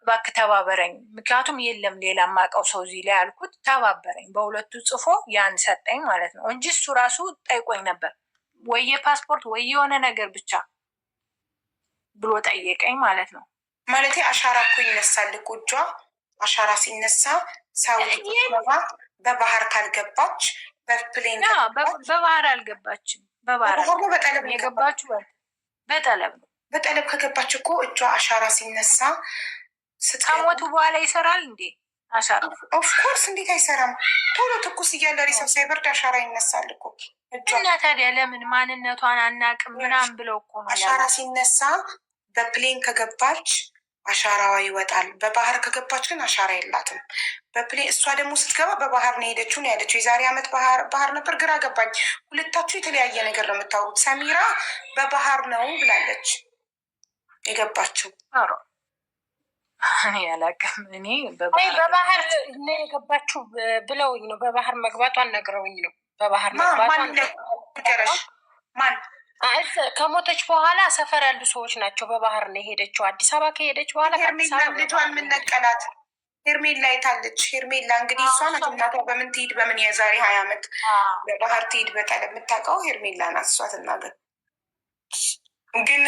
እባክህ ተባበረኝ፣ ምክንያቱም የለም ሌላ ማቀው ሰው እዚህ ላይ አልኩት። ተባበረኝ፣ በሁለቱ ጽፎ ያን ሰጠኝ ማለት ነው እንጂ እሱ ራሱ ጠይቆኝ ነበር ወይ የፓስፖርት ወይ የሆነ ነገር ብቻ ብሎ ጠየቀኝ ማለት ነው። ማለት አሻራ እኮ ይነሳል እኮ እጇ አሻራ ሲነሳ ሳውዲ ስትገባ በባህር ካልገባች በ plane ከገባች በባህር አልገባችም። በባህር በባህር ነው በጠለብ ነው የገባችው? የገባችው በጠለብ ነው። በጠለብ ከገባች እኮ እጇ አሻራ ሲነሳ ስትገባ ከሞቱ በኋላ ይሰራል እንዴ አሻራ? Of course እንዴት አይሰራም? ቶሎ ትኩስ እያለ ሬሳው ሳይበርድ አሻራ ይነሳል እኮ እጇ። እና ታዲያ ለምን ማንነቷን አናቅም ምናምን ብለው እኮ ነው አሻራ ያሉት። ሲነሳ በ plane ከገባች አሻራዋ ይወጣል። በባህር ከገባች ግን አሻራ የላትም። በ plane እሷ ደግሞ ስትገባ በባህር ነው የሄደችው ነው ያለችው። የዛሬ ዓመት ባህር ነበር። ግራ ገባኝ። ሁለታችሁ የተለያየ ነገር ነው የምታወሩት። ሰሚራ በባህር ነው ብላለች የገባችው። ኧረ እኔ አላቅም። እኔ አይ በባህር በባህር ነው የገባችው ብለውኝ ነው። በባህር መግባቷን ነግረውኝ ነው። በባህር ማን መግባቷን ነገረሽ? ማን? አይ ከሞተች በኋላ ሰፈር ያሉ ሰዎች ናቸው። በባህር ነው የሄደችው። አዲስ አበባ ከሄደች በኋላ ከአዲስ ሄርሜላ አበባ ልጇን በባህር ምን ነው የሄደችው። ነቀላት? ሄርሜላ የታለች? ሄርሜላ እንግዲህ እሷ ናት እናቷ በምን ትሂድ በምን የዛሬ 20 ዓመት በባህር ትሂድ በጠለብ የምታውቀው ሄርሜላ ናት። እሷ ትናገር። ግን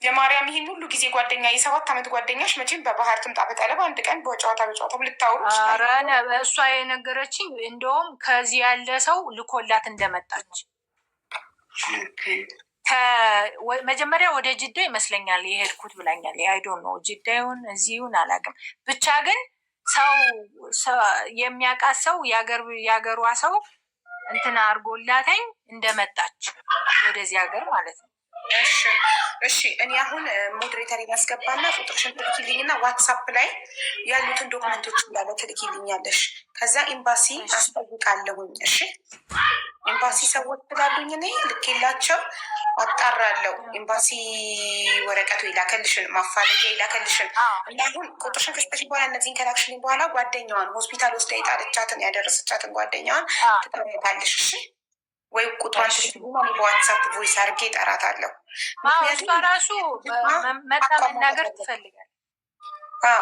የማርያም ይህን ሁሉ ጊዜ ጓደኛ የ7 ዓመት ጓደኛሽ መቼም በባህር ትምጣ በጠለብ አንድ ቀን በጨዋታ በጨዋታ ልታወሩ ኧረ ይችላል። እሷ የነገረችኝ እንደውም ከዚህ ያለ ሰው ልኮላት እንደመጣች መጀመሪያ ወደ ጅዳ ይመስለኛል የሄድኩት ብላኛል። I don't know ጅዳ ይሁን እዚሁን አላውቅም። ብቻ ግን ሰው የሚያውቃት ሰው የሀገሯ ሰው እንትን አድርጎላተኝ እንደመጣች ወደዚህ ሀገር ማለት ነው። እሺ እሺ። እኔ አሁን moderator ያስገባና ቁጥርሽን ትልኪልኝና ዋትሳፕ ላይ ያሉትን document ኦች እንዳለ ትልኪልኛለሽ። ከዛ ኤምባሲ አስጠይቃለሁኝ። እሺ ኤምባሲ ሰዎች ስላሉኝ እኔ ልኬላቸው አጣራለሁ። ኤምባሲ ወረቀቱ ይላከልሽን፣ ማፋለጊያ ይላከልሽን እና አሁን ቁጥርሽን ከሰጠሽኝ በኋላ እነዚህን ከላክሽልኝ በኋላ ጓደኛዋን ሆስፒታል ወስዳ የጣለቻትን ያደረሰቻትን ጓደኛዋን ትጠራታለሽ። እሺ ወይ ቁጥሯን ትልኪልኝና እኔ በዋትሳፕ voice አድርጌ እጠራታለሁ። እሷ ራሱ መጣ መናገር ትፈልጋለች። አዎ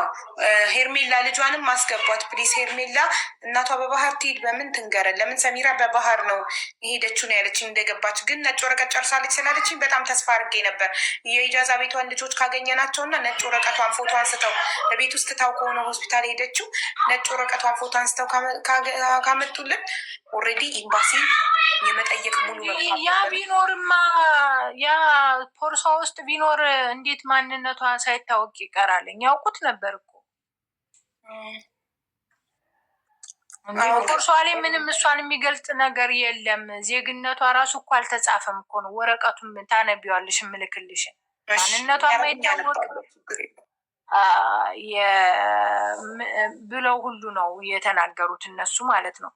ሄርሜላ ልጇንም ማስገቧት please። ሄርሜላ እናቷ በባህር ትሄድ በምን ትንገረን? ለምን ሰሚራ በባህር ነው የሄደችው ነው ያለችኝ። እንደገባች ግን ነጭ ወረቀት ጨርሳለች ስላለችኝ በጣም ተስፋ አድርጌ ነበር። የኢጃዛ ቤቷን ልጆች ካገኘናቸው እና ነጭ ወረቀቷን ፎቶ አንስተው ቤት ውስጥ ታው ከሆነ ሆስፒታል የሄደችው ነጭ ወረቀቷን ፎቶ አንስተው ካመጡልን already ኤምባሲ የመጠየቅ ሙሉ መብት ያ አለብን። ቢኖርማ ያ ፖርሳ ውስጥ ቢኖር እንዴት ማንነቷ ሳይታወቅ ይቀራል? ያውቁት ነበር እኮ እንዴ። ቦርሷ ላይ ምንም እሷን የሚገልጽ ነገር የለም። ዜግነቷ ራሱ እኮ አልተጻፈም እኮ ነው። ወረቀቱን ታነቢዋለሽ፣ እምልክልሽን ማንነቷ የማይታወቅ ብለው ሁሉ ነው የተናገሩት እነሱ ማለት ነው።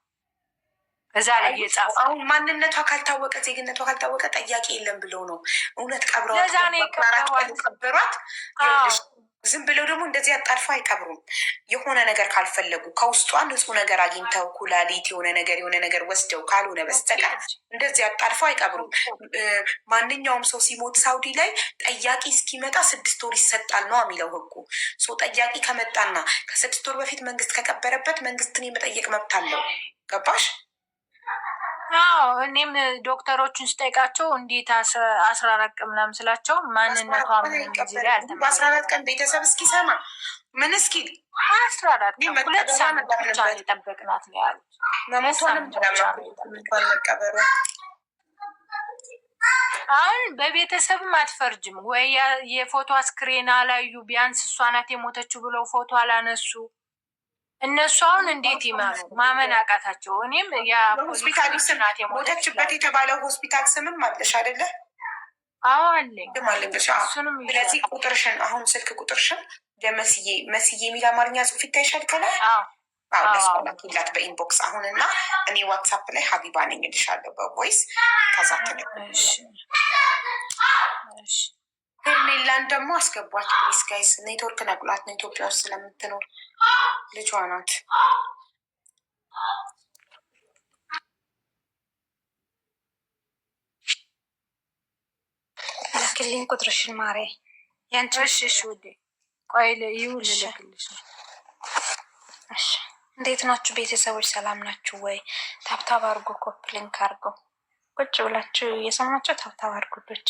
እዛ ላይ የጻፉ አሁን ማንነቷ ካልታወቀ ዜግነቷ ካልታወቀ ጠያቂ የለም ብለው ነው። እውነት ቀብረዋት ለዛ ነው የቀበሯት። ቀበሯት። ይኸውልሽ ዝም ብለው ደግሞ እንደዚህ አጣድፈው አይቀብሩም። የሆነ ነገር ካልፈለጉ ከውስጧ ንጹህ ነገር አግኝተው ኩላሊት የሆነ ነገር የሆነ ነገር ወስደው ካልሆነ በስተቀር እንደዚህ አጣድፈው አይቀብሩም። ማንኛውም ሰው ሲሞት ሳውዲ ላይ ጠያቂ እስኪመጣ 6 ወር ይሰጣል ነው የሚለው ሕጉ። So ጠያቂ ከመጣና ከ6 ወር በፊት መንግስት ከቀበረበት መንግስትን የመጠየቅ መብት አለው። ገባሽ? አዎ እኔም ዶክተሮቹን ስጠይቃቸው እንዴት 14 ቀን ምናምን ስላቸው ማንነቷ ምንም እዚህ ላይ በ14 ቀን ቤተሰብ እስኪሰማ ምን እስኪል 14 ቀን 2 ሳምንት ብቻ ነው የጠበቅናት ነው ያሉት። መሞቷንም ሳምንት ብቻ ነው እንኳን መቀበሯ። አሁን በቤተሰብም አትፈርጅም ወይ? የፎቶ አስክሬን አላዩ። ቢያንስ እሷ ናት የሞተችው ብለው ፎቶ አላነሱ። እነሱ አሁን እንዴት ይመኑ? ማመን አቃታቸው። እኔም ያ በሆስፒታሉ ስም ናት የሞተችው። ሞተችበት የተባለው ሆስፒታል ስምም አለሽ አይደለ? አዎ አለኝ። ስም አለኝ ብለሽ፣ አዎ። እሱንም ስለዚህ ቁጥርሽን አሁን ስልክ ቁጥርሽን ለመስዬ፣ መስዬ የሚል አማርኛ ጽሑፍ ይታይሻል ከላይ? አዎ። አዎ፣ ለእሷ አዎ። ላኪላት በ inbox አሁን እና እኔ WhatsApp ላይ ሀቢባ ነኝ እልሻለሁ በ voice፣ ከዛ እሺ እሺ። ሄርሜላን ደግሞ አስገቧት please guys። ኔትወርክ ነቅሏት ነው፣ ኢትዮጵያ ውስጥ ስለምትኖር ልጇ ናት። ላክልኝ ቁጥርሽን ማሬ። ያንቺ እሺ እሺ ውዴ፣ ቆይ ይኸው ልልክልሽ ነው። እሺ። እንዴት ናችሁ ቤተሰቦች? ሰላም ናችሁ ወይ? Tap tap አድርጎ copy link አድርጎ ቁጭ ብላችሁ እየሰማችሁ tap tap አድርጉ ውዶቼ።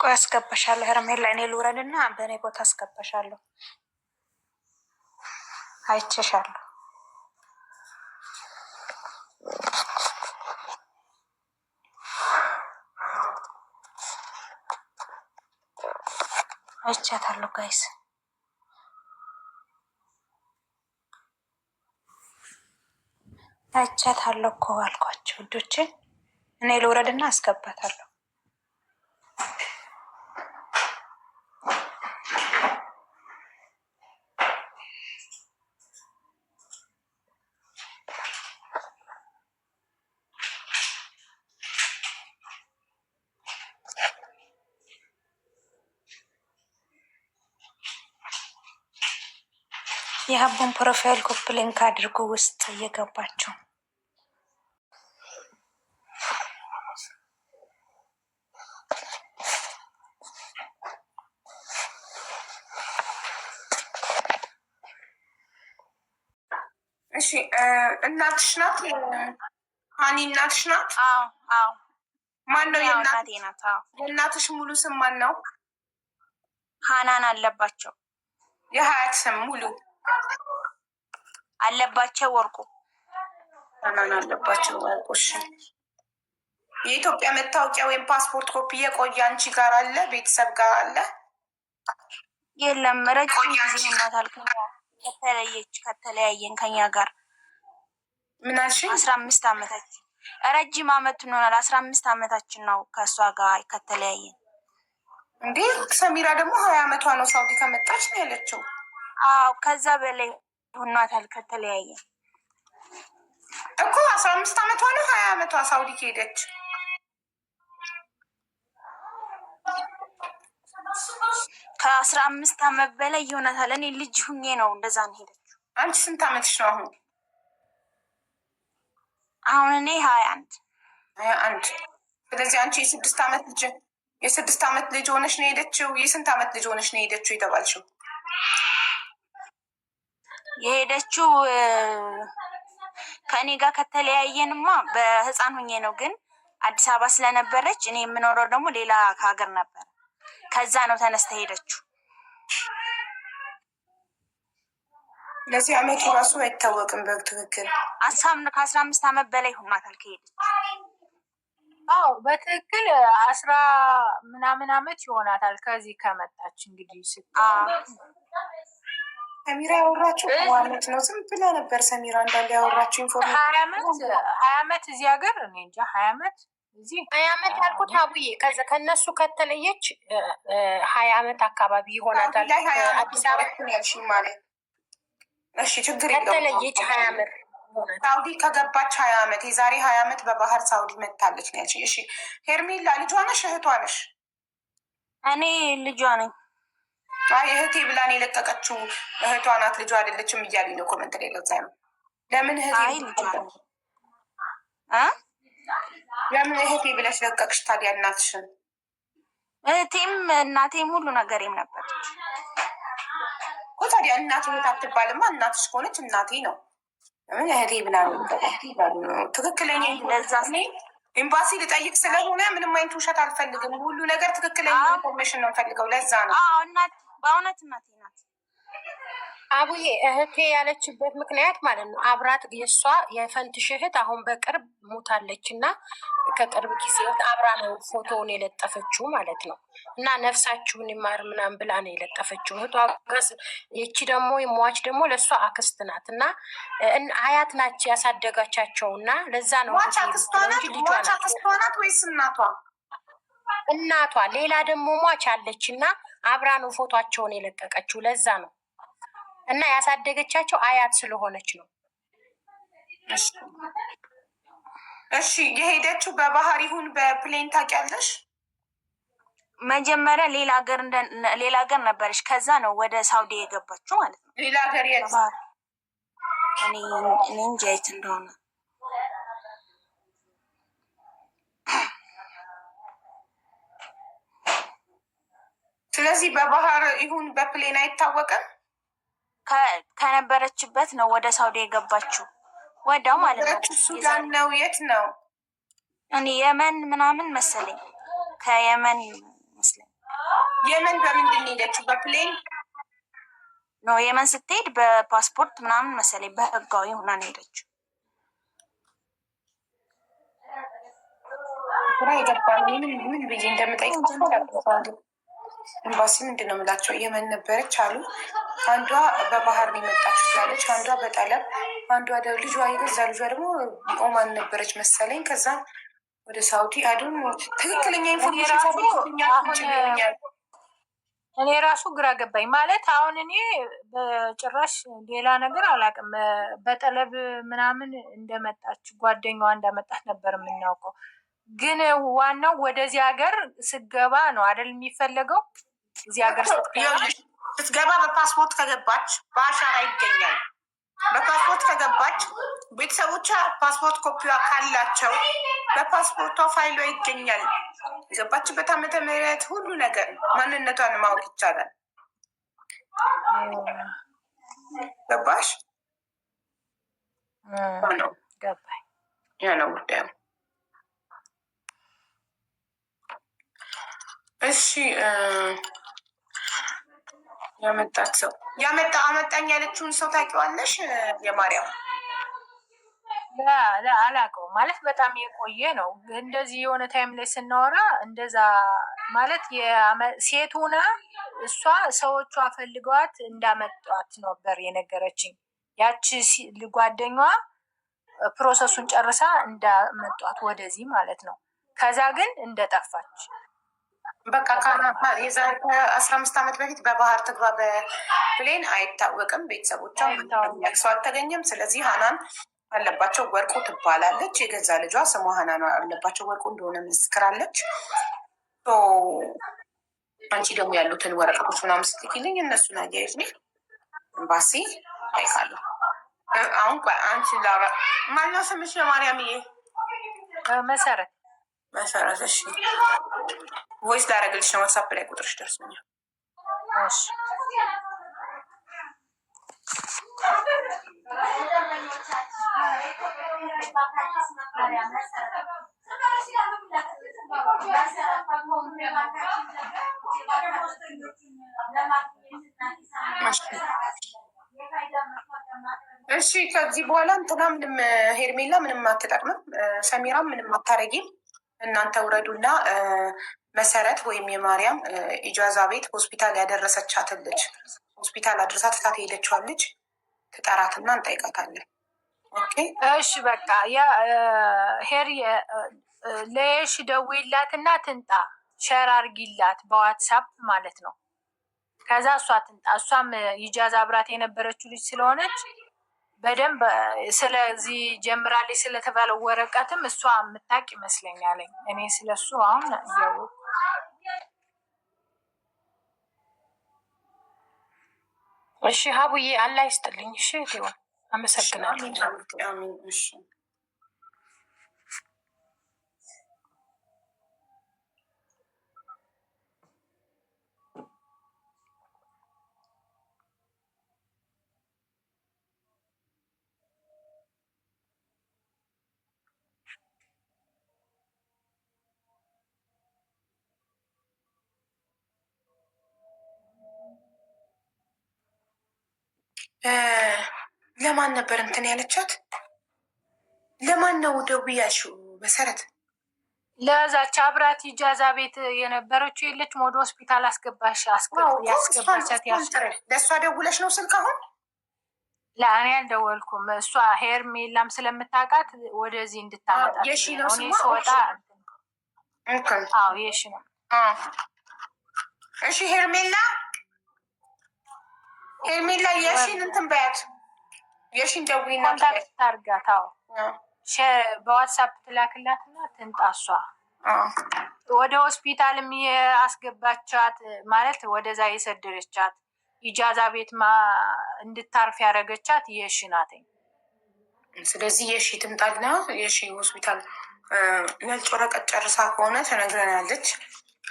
ቆይ አስገባሻለሁ። ሄርሜላ እኔ ልውረድና በእኔ ቦታ አስገባሻለሁ። አይቼሻለሁ። አይቻታለሁ guys። አይቻታለሁ እኮ አልኳቸው ውዶቼ። እኔ ልውረድና አስገባታለሁ። የሀቡን profile copy link አድርጉ ውስጥ እየገባችሁ። እሺ፣ እናትሽ ናት ሀኒ? እናትሽ ናት? አዎ አዎ። ማን ነው? አዎ፣ እናቴ ናት። አዎ። የእናትሽ ሙሉ ስም ማን ነው? ሀናን አለባቸው። የሀያት ስም ሙሉ? አለባቸው ወርቁ። ሀናን አለባቸው ወርቁ። እሺ። የኢትዮጵያ መታወቂያ ወይም ፓስፖርት ኮፒ የቆየ አንቺ ጋር አለ? ቤተሰብ ጋር አለ? የለም፣ ረጅም ጊዜ ሆኗታል ከኛ ከተለየች፣ ከተለያየን ከኛ ጋር። ምን አልሽኝ? 15 አመታችን፣ ረጅም አመት እንሆናል። 15 አመታችን ነው ከእሷ ጋር ከተለያየን። እንዴ፣ ሰሚራ ደግሞ 20 አመቷ ነው ሳውዲ ከመጣች ነው ያለችው። አዎ፣ ከዛ በላይ ሆኗታል ከተለያየን። እኮ 15 አመቷ ነው፣ 20 አመቷ ሳውዲ ከሄደች። ከ15 አመት በላይ ይሆናታል። እኔ ልጅ ሁኜ ነው እንደዛ ነው ሄደችው። አንቺ ስንት አመትሽ ነው አሁን? አሁን እኔ 21። 21። ስለዚህ አንቺ የ6 አመት ልጅ የ6 አመት ልጅ ሆነሽ ነው የሄደችው። የስንት አመት ልጅ ሆነሽ ነው የሄደችው የተባልሽው? የሄደችው ከእኔ ጋር ከተለያየንማ በህፃን ሁኜ ነው። ግን አዲስ አበባ ስለነበረች እኔ የምኖረው ደግሞ ሌላ ሀገር ነበር። ከዛ ነው ተነስታ ሄደችው። ለዚህ አመቱ ራሱ አይታወቅም በትክክል። ከ15 አመት በላይ ሆኗታል ከሄደች። አዎ፣ በትክክል አስራ ምናምን አመት ይሆናታል ከዚህ ከመጣች እንግዲህ ስትል። ሰሚራ ያወራችው አመት ነው። ዝም ብላ ነበር ሰሚራ እንዳለ ያወራችው information። 20 አመት፣ 20 አመት እዚህ ሀገር እኔ እንጃ፣ 20 አመት እዚህ። 20 አመት ያልኩት አቡዬ ከዛ ከእነሱ ከተለየች 20 አመት አካባቢ ይሆናታል። ላይ 20 አመት አዲስ አበባ ያልሽኝ ማለት፣ እሺ ችግር የለውም። ከተለየች 20 አመት ይሆናታል። ሳውዲ ከገባች 20 አመት፣ የዛሬ 20 አመት በባህር ሳውዲ መታለች ነው ያልሽኝ። እሺ ሄርሜላ ልጇ ነሽ እህቷ ነሽ? እኔ ልጇ ነኝ። አይ እህቴ ብላን የለቀቀችው እህቷ ናት ልጇ አይደለችም እያሉኝ ነው comment ላይ። ለዛ ነው ለምን እህቴ አይ ልጇ ነኝ እ ለምን እህቴ ብለሽ ለቀቅሽ ታዲያ እናትሽን? እህቴም እናቴም ሁሉ ነገሬም ነበረች እኮ። ታዲያ እናት እህት አትባልማ። እናትሽ ከሆነች እናቴ ነው። ለምን እህቴ ብላ? ትክክለኛ ኤምባሲ ልጠይቅ ስለሆነ ምንም አይነት ውሸት አልፈልግም። ሁሉ ነገር ትክክለኛ information ነው የምፈልገው። ለዛ ነው። በእውነት እናቴ ናት። አቡዬ፣ እህቴ ያለችበት ምክንያት ማለት ነው አብራት የእሷ የፈንትሽ እህት አሁን በቅርብ ሞታለች እና ከቅርብ ጊዜ አብራ ነው ፎቶውን የለጠፈችው ማለት ነው። እና ነፍሳችሁን ይማር ምናምን ብላ ነው የለጠፈችው። እህቷ ይቺ ደግሞ ሟች ደግሞ ለእሷ አክስት ናት እና አያት ናች ያሳደጋቻቸው እና ለዛ ነው። ሟች አክስቷ ናት። ሟች አክስቷ ናት ወይስ እናቷ? እናቷ። ሌላ ደግሞ ሟች አለች እና አብራ ነው ፎቷቸውን የለቀቀችው። ለዛ ነው እና ያሳደገቻቸው አያት ስለሆነች ነው። እሺ፣ የሄደችው በባህር ይሁን በ plane ታውቂያለሽ? መጀመሪያ ሌላ ሀገር ነበረች። ከዛ ነው ወደ ሳውዲ የገባችው ማለት ነው። ሌላ ሀገር የት? እኔ እንጃ የት እንደሆነ። ስለዚህ በባህር ይሁን በ plane አይታወቅም። ከነበረችበት ነው ወደ ሳውዲ የገባችው ወዲያው ማለት ነው። ሱዳን ነው? የት ነው? እኔ የመን ምናምን መሰለኝ፣ ከየመን መስለኝ። የመን በምንድን ነው የሄደችው? በ plane? No፣ የመን ስትሄድ በፓስፖርት ምናምን መሰለኝ፣ በህጋዊ ሆና ነው የሄደችው። ግራ የገባኝ ምን ብዬ እንደምጠይቅ። ኤምባሲ ምንድን ነው የምላቸው? የመን ነበረች አሉ። አንዷ በባህር ነው የመጣችው ስላለች፣ አንዷ በጠለብ፣ አንዷ ልጇ የገዛ ልጇ ደግሞ ኦማን ነበረች መሰለኝ። ከዛ ወደ ሳውዲ አዱን ትክክለኛ information። እኔ ራሱ ግራ ገባኝ። ማለት አሁን እኔ በጭራሽ ሌላ ነገር አላውቅም። በጠለብ ምናምን እንደመጣች፣ ጓደኛዋ እንዳመጣት ነበር የምናውቀው። ግን ዋናው ወደዚህ ሀገር ስገባ ነው አይደል የሚፈለገው? እዚህ ሀገር ስትገባ በፓስፖርት ከገባች በአሻራ ይገኛል። በፓስፖርት ከገባች ቤተሰቦቿ ፓስፖርት ኮፒዋ ካላቸው በፓስፖርቷ ፋይሏ ይገኛል። የገባችበት ዓመተ ምህረት ሁሉ ነገር ማንነቷን ማወቅ ይቻላል። ገባሽ? ነው። ገባኝ። ያ ነው ጉዳዩ። እሺ፣ ያመጣት ሰው፣ ያመጣ አመጣኝ ያለችውን ሰው ታውቂዋለሽ? የማርያም? አላውቀውም። ማለት በጣም የቆየ ነው። እንደዚህ የሆነ time ላይ ስናወራ እንደዛ ማለት ሴት ሆና እሷ ሰዎቿ ፈልገዋት እንዳመጧት ነበር የነገረችኝ። ያቺ ጓደኛዋ process ኡን ጨርሳ እንዳመጧት ወደዚህ ማለት ነው። ከዛ ግን እንደጠፋች። በቃ የዛሬ 15 ዓመት በፊት በባህር ትግባ በ plane አይታወቅም። ቤተሰቦቿ ሰው አልተገኘም። ስለዚህ ሀናን አለባቸው ወርቁ ትባላለች። የገዛ ልጇ ስሟ ሀናን አለባቸው ወርቁ እንደሆነ መስክራለች። አንቺ ደግሞ ያሉትን ወረቀቶች ምናምን ስትልኪልኝ እነሱን አያይዤ ኤምባሲ ጠይቃለሁ። አሁን አንቺ ላውራ። ማነው ስምሽ? የማርያምዬ? መሰረት። መሰረት። እሺ፣ voice ላደርግልሽ ነው። WhatsApp ላይ ቁጥርሽ ደርሶኛል። እሺ። እሺ፣ ከዚህ በኋላ እንትና ምንም ሄርሜላ ምንም አትጠቅምም፣ ሰሚራም ምንም አታረጊም። እናንተ ውረዱና መሰረት ወይም የማርያም ኢጃዛ ቤት ሆስፒታል ያደረሰቻትን ልጅ፣ ሆስፒታል አድርሳ ትታት የሄደችዋን ልጅ ትጠራትና እንጠይቃታለን። Okay። እሺ፣ በቃ ሄር ለየሽ ደውይላትና ትንጣ፣ share አርጊላት በ WhatsApp ማለት ነው። ከዛ እሷ ትንጣ። እሷም ኢጃዛ አብራት የነበረችው ልጅ ስለሆነች በደንብ ስለዚህ ጀምራለች ስለተባለው ወረቀትም እሷ የምታውቅ ይመስለኛል። እኔ ስለሱ አሁን እያወቅሁ እሺ ሀቡዬ፣ አላህ ይስጥልኝ። እሺ እህቴዋ፣ አመሰግናለሁ። አሚን። እሺ። ለማን ነበር እንትን ያለቻት? ለማን ነው ደውዬ ያልሽው መሰረት? ለዛች አብራት إجازة ቤት የነበረችው የለችም? ወደ ሆስፒታል አስገባሽ ያስገባቻት። ለእሷ ደውለሽ ነው ስልክ አሁን? ለእኔ አልደወልኩም። እሷ ሄርሜላም ስለምታውቃት ወደዚህ እንድታመጣት የሺ ነው እኔ ስሟ? ስወጣ። አዎ የሺ ነው። እሺ ሄርሜላ፣ ሄርሜላ የሺን እንትን በያት፣ የሺን ደውይና contact ታርጋት። አዎ በዋትሳፕ ትላክላትና ትንጣ እሷ። ወደ ሆስፒታልም የአስገባቻት ማለት ወደዛ የሰደደቻት إجازة ቤት እንድታርፍ ያደረገቻት የሺ ናትኝ። ስለዚህ የሺ ትምጣልና የሺ ሆስፒታል ነጭ ወረቀት ጨርሳ ከሆነ ተነግረናለች።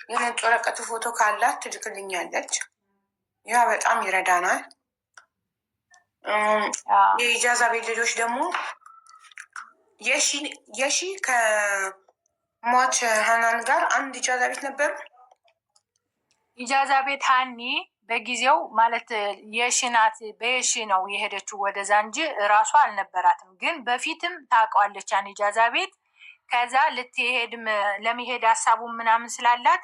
የነጭ ወረቀቱ ፎቶ ካላት ትልክልኛለች። ያ በጣም ይረዳናል። የ إجازة ቤት ልጆች ደግሞ የሺ ከሟች ሀናን ጋር አንድ إجازة ቤት ነበሩ። إجازة ቤት ሀኒ በጊዜው ማለት የሺ ናት። በየሺ ነው የሄደችው ወደዛ እንጂ እራሷ አልነበራትም። ግን በፊትም ታውቀዋለች ያን إجازة ቤት። ከዛ ልትሄድ ለመሄድ ሀሳቡን ምናምን ስላላት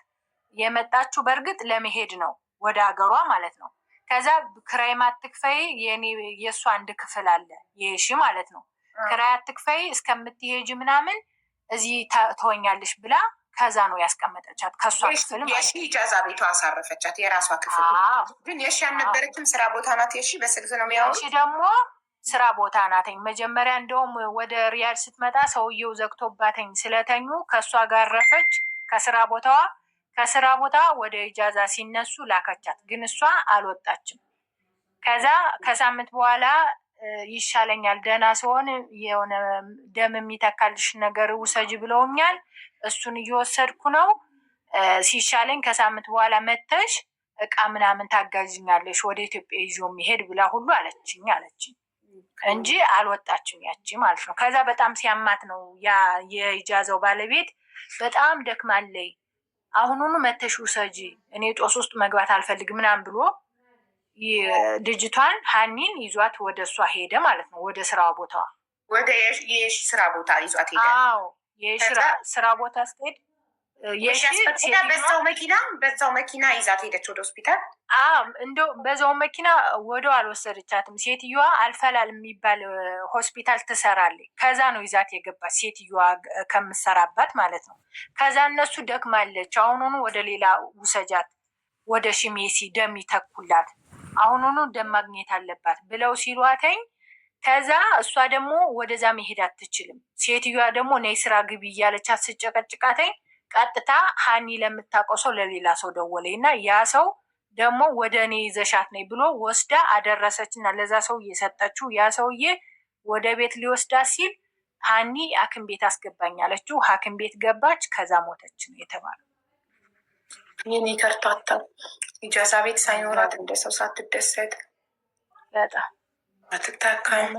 የመጣችው በእርግጥ ለመሄድ ነው ወደ ሀገሯ ማለት ነው። ከዛ ክራይም አትክፈይ፣ የኔ የእሷ አንድ ክፍል አለ የሺ ማለት ነው። ክራይ አትክፈይ እስከምትሄጅ ምናምን እዚህ ትሆኛለሽ ብላ ከዛ ነው ያስቀመጠቻት ከእሷ ክፍል ማለት የሺ إجازة ቤቷ አሳረፈቻት፣ የራሷ ክፍል ግን የሺ አልነበረችም፣ ስራ ቦታ ናት። የሺ በስልክ ነው የሚያወሩት። የሺ ደግሞ ስራ ቦታ ናተኝ። መጀመሪያ እንደውም ወደ ሪያድ ስትመጣ ሰውየው ዘግቶባተኝ ስለተኙ ከእሷ ጋር ረፈች ከስራ ቦታዋ። ከስራ ቦታ ወደ إجازة ሲነሱ ላከቻት፣ ግን እሷ አልወጣችም። ከዛ ከሳምንት በኋላ ይሻለኛል፣ ደህና ሲሆን የሆነ ደም የሚተካልሽ ነገር ውሰጅ ብለውኛል፣ እሱን እየወሰድኩ ነው። ሲሻለኝ ከሳምንት በኋላ መተሽ እቃ ምናምን ታጋዥኛለሽ ወደ ኢትዮጵያ ይዞ የሚሄድ ብላ ሁሉ አለችኝ አለችኝ እንጂ አልወጣችም ያቺ ማለት ነው። ከዛ በጣም ሲያማት ነው ያ የኢጃዛው ባለቤት በጣም ደክማለይ፣ አሁኑኑ መተሽ ውሰጂ፣ እኔ ጦስ ውስጥ መግባት አልፈልግም ምናምን ብሎ ልጅቷን ሀኒን ይዟት ወደ እሷ ሄደ ማለት ነው። ወደ ስራ ቦታዋ ወደ የሺ ስራ ቦታ ይዟት ሄደ። አዎ የሺ ስራ ቦታ ስትሄድ የሺ በዛው መኪና ይዛት ሄደች ወደ ሆስፒታል። እንደው በዛው መኪና ወደው አልወሰደቻትም። ሴትዮዋ አልፈላል የሚባል ሆስፒታል ትሰራለች። ከዛ ነው ይዛት የገባች ሴትዮዋ ከምትሰራባት ማለት ነው። ከዛ እነሱ ደክማለች፣ አሁኑኑ ወደ ሌላ ውሰጃት፣ ወደ ሽሜሲ ደም ይተኩላት፣ አሁኑኑ ደም ማግኘት አለባት ብለው ሲሏተኝ ከዛ እሷ ደግሞ ወደዛ መሄድ አትችልም። ሴትዮዋ ደግሞ ነይ ስራ ግቢ እያለቻት ስጨቀጭቃተኝ ቀጥታ ሀኒ ለምታውቀው ሰው ለሌላ ሰው ደወለኝ እና ያ ሰው ደግሞ ወደ እኔ ይዘሻት ነይ ብሎ ወስዳ አደረሰች እና ለዛ ሰውዬ የሰጠችው ያ ሰውዬ ወደ ቤት ሊወስዳት ሲል ሀኒ ሐኪም ቤት አስገባኝ አለችው። ሐኪም ቤት ገባች። ከዛ ሞተች ነው የተባለው። የኔ ከርታታ إجازة ቤት ሳይኖራት እንደ ሰው ሳትደሰት በጣም አትታካም።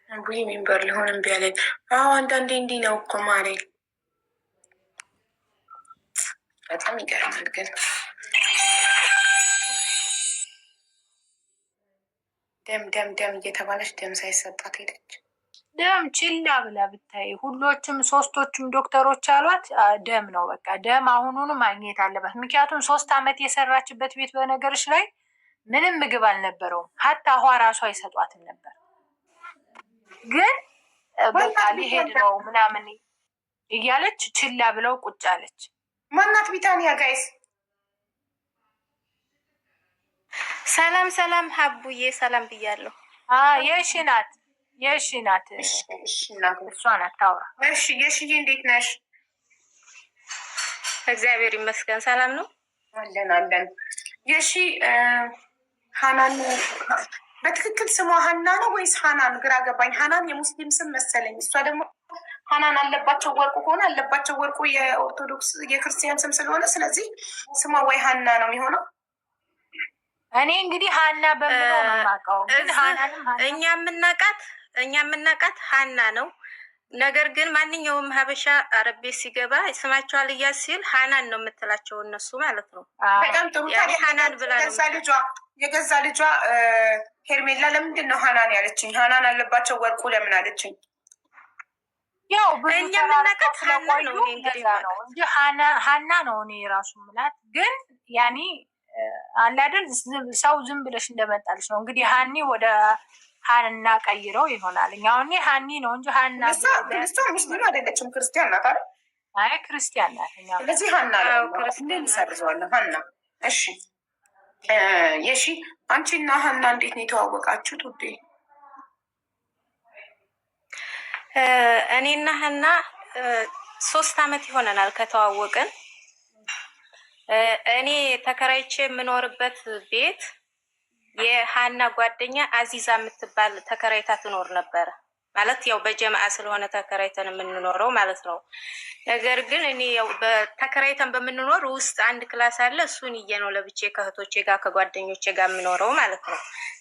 ቡይ member ሊሆን እምቢ አለኝ። አዎ አንዳንዴ እንዲህ ነው እኮ ማሬ፣ በጣም ይገርማል። ግን ደም ደም ደም እየተባለች ደም ሳይሰጣት ሄደች። ደም ችላ ብላ ብታይ ሁሎችም ሶስቶችም ዶክተሮች አሏት ደም ነው በቃ ደም አሁኑኑ ማግኘት አለባት። ምክንያቱም 3 ዓመት የሰራችበት ቤት በነገርሽ ላይ ምንም ምግብ አልነበረውም። حتى ውሃ ራሱ አይሰጧትም ነበር። ግን በቃ ሊሄድ ነው ምናምን እያለች ችላ ብለው ቁጭ አለች። ማናት ቢታንያ guys? ሰላም ሰላም፣ ሀቡዬ ሰላም ብያለሁ። የሺ ናት፣ የሺ ናት፣ እሷ ናት። ታውራ። እሺ የሺዬ እንዴት ነሽ? እግዚአብሔር ይመስገን ሰላም ነው። አለን አለን። የሺ ሀናን በትክክል ስሟ ሀና ነው ወይስ ሀናን? ግራ ገባኝ። ሀናን የሙስሊም ስም መሰለኝ። እሷ ደግሞ ሀናን አለባቸው ወርቁ ከሆነ አለባቸው ወርቁ የኦርቶዶክስ የክርስቲያን ስም ስለሆነ ስለዚህ ስሟ ወይ ሀና ነው የሚሆነው። እኔ እንግዲህ ሀና በምለው ነው የማውቀው፣ ግን ሀናንም እኛ የምናውቃት ሀና ነው። ነገር ግን ማንኛውም ሀበሻ አረብ ቤት ሲገባ ስማቸው አልያዝ ሲል ሀናን ነው የምትላቸው እነሱ ማለት ነው። በጣም ጥሩ። ያኔ ሀናን ብላ ነው የገዛ ልጇ የገዛ ልጇ ሄርሜላ ለምንድን ነው ሀናን ያለችኝ? ሀናን አለባቸው ወርቁ ለምን አለችኝ? ያው ብዙ እኛ የምናውቃት ሀና ስለቆዩ ነው። እኔ እንግዲህ እንደዛ ነው እንጂ ሀና ነው እኔ ራሱ ምላት። ግን ያኔ አለ አይደል ሰው ዝም ብለሽ እንደመጣልሽ ነው እንግዲህ ሀኒ ወደ ሀና ቀይረው ይሆናል። እኛ አሁን እኔ ሀኒ ነው እንጂ ሀና ግን እሷ ሙስሊም አይደለችም፣ ክርስቲያን ናት አይደል? አይ ክርስቲያን ናት። እኛ ስለዚህ ሀና አዎ፣ ነው ክርስቲያን ናት። እንሰርዘዋለን። ሀና እሺ። የሺ አንቺና ሀና እንዴት ነው የተዋወቃችሁት ውዴ? እኔና ሀና 3 አመት ይሆነናል ከተዋወቅን። እኔ ተከራይቼ የምኖርበት ቤት የሀና ጓደኛ አዚዛ የምትባል ተከራይታ ትኖር ነበረ። ማለት ያው በጀማአ ስለሆነ ተከራይተን የምንኖረው ማለት ነው። ነገር ግን እኔ ያው ተከራይተን በምንኖር ውስጥ አንድ class አለ። እሱን ይዤ ነው ለብቼ ከእህቶቼ ጋር ከጓደኞቼ ጋር የምኖረው ማለት ነው።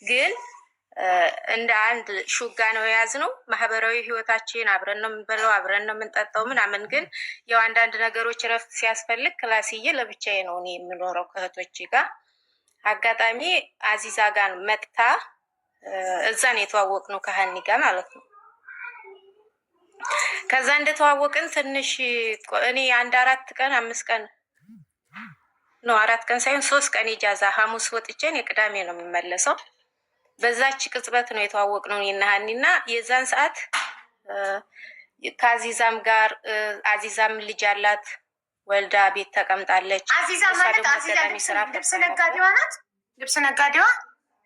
ግን እንደ አንድ ሹጋ ነው የያዝነው። ማህበራዊ ህይወታችን አብረን ነው የምንበላው፣ አብረን ነው የምንጠጣው ምናምን። ግን ያው አንዳንድ ነገሮች እረፍት ሲያስፈልግ class ይዤ ለብቻዬ ነው እኔ የምኖረው ከእህቶቼ ጋር። አጋጣሚ አዚዛ ጋር መጥታ እዛ ነው የተዋወቅነው ከሀኒ ጋር ማለት ነው። ከዛ እንደተዋወቅን ትንሽ እኔ አንድ 4 ቀን 5 ቀን ነው 4 ቀን ሳይሆን 3 ቀን ኢጃዛ ሐሙስ ወጥቼን የቅዳሜ ነው የምመለሰው። በዛች ቅጽበት ነው የተዋወቅነው እኔና ሀኒ እና የዛን ሰዓት ከአዚዛም ጋር አዚዛም ልጅ አላት ወልዳ ቤት ተቀምጣለች። አዚዛ እሷ ማለት ደግሞ አዚዛ አጋጣሚ ስራ ልብስ ፈታ ነበር። ነጋዴዋ ናት። ልብስ ነጋዴዋ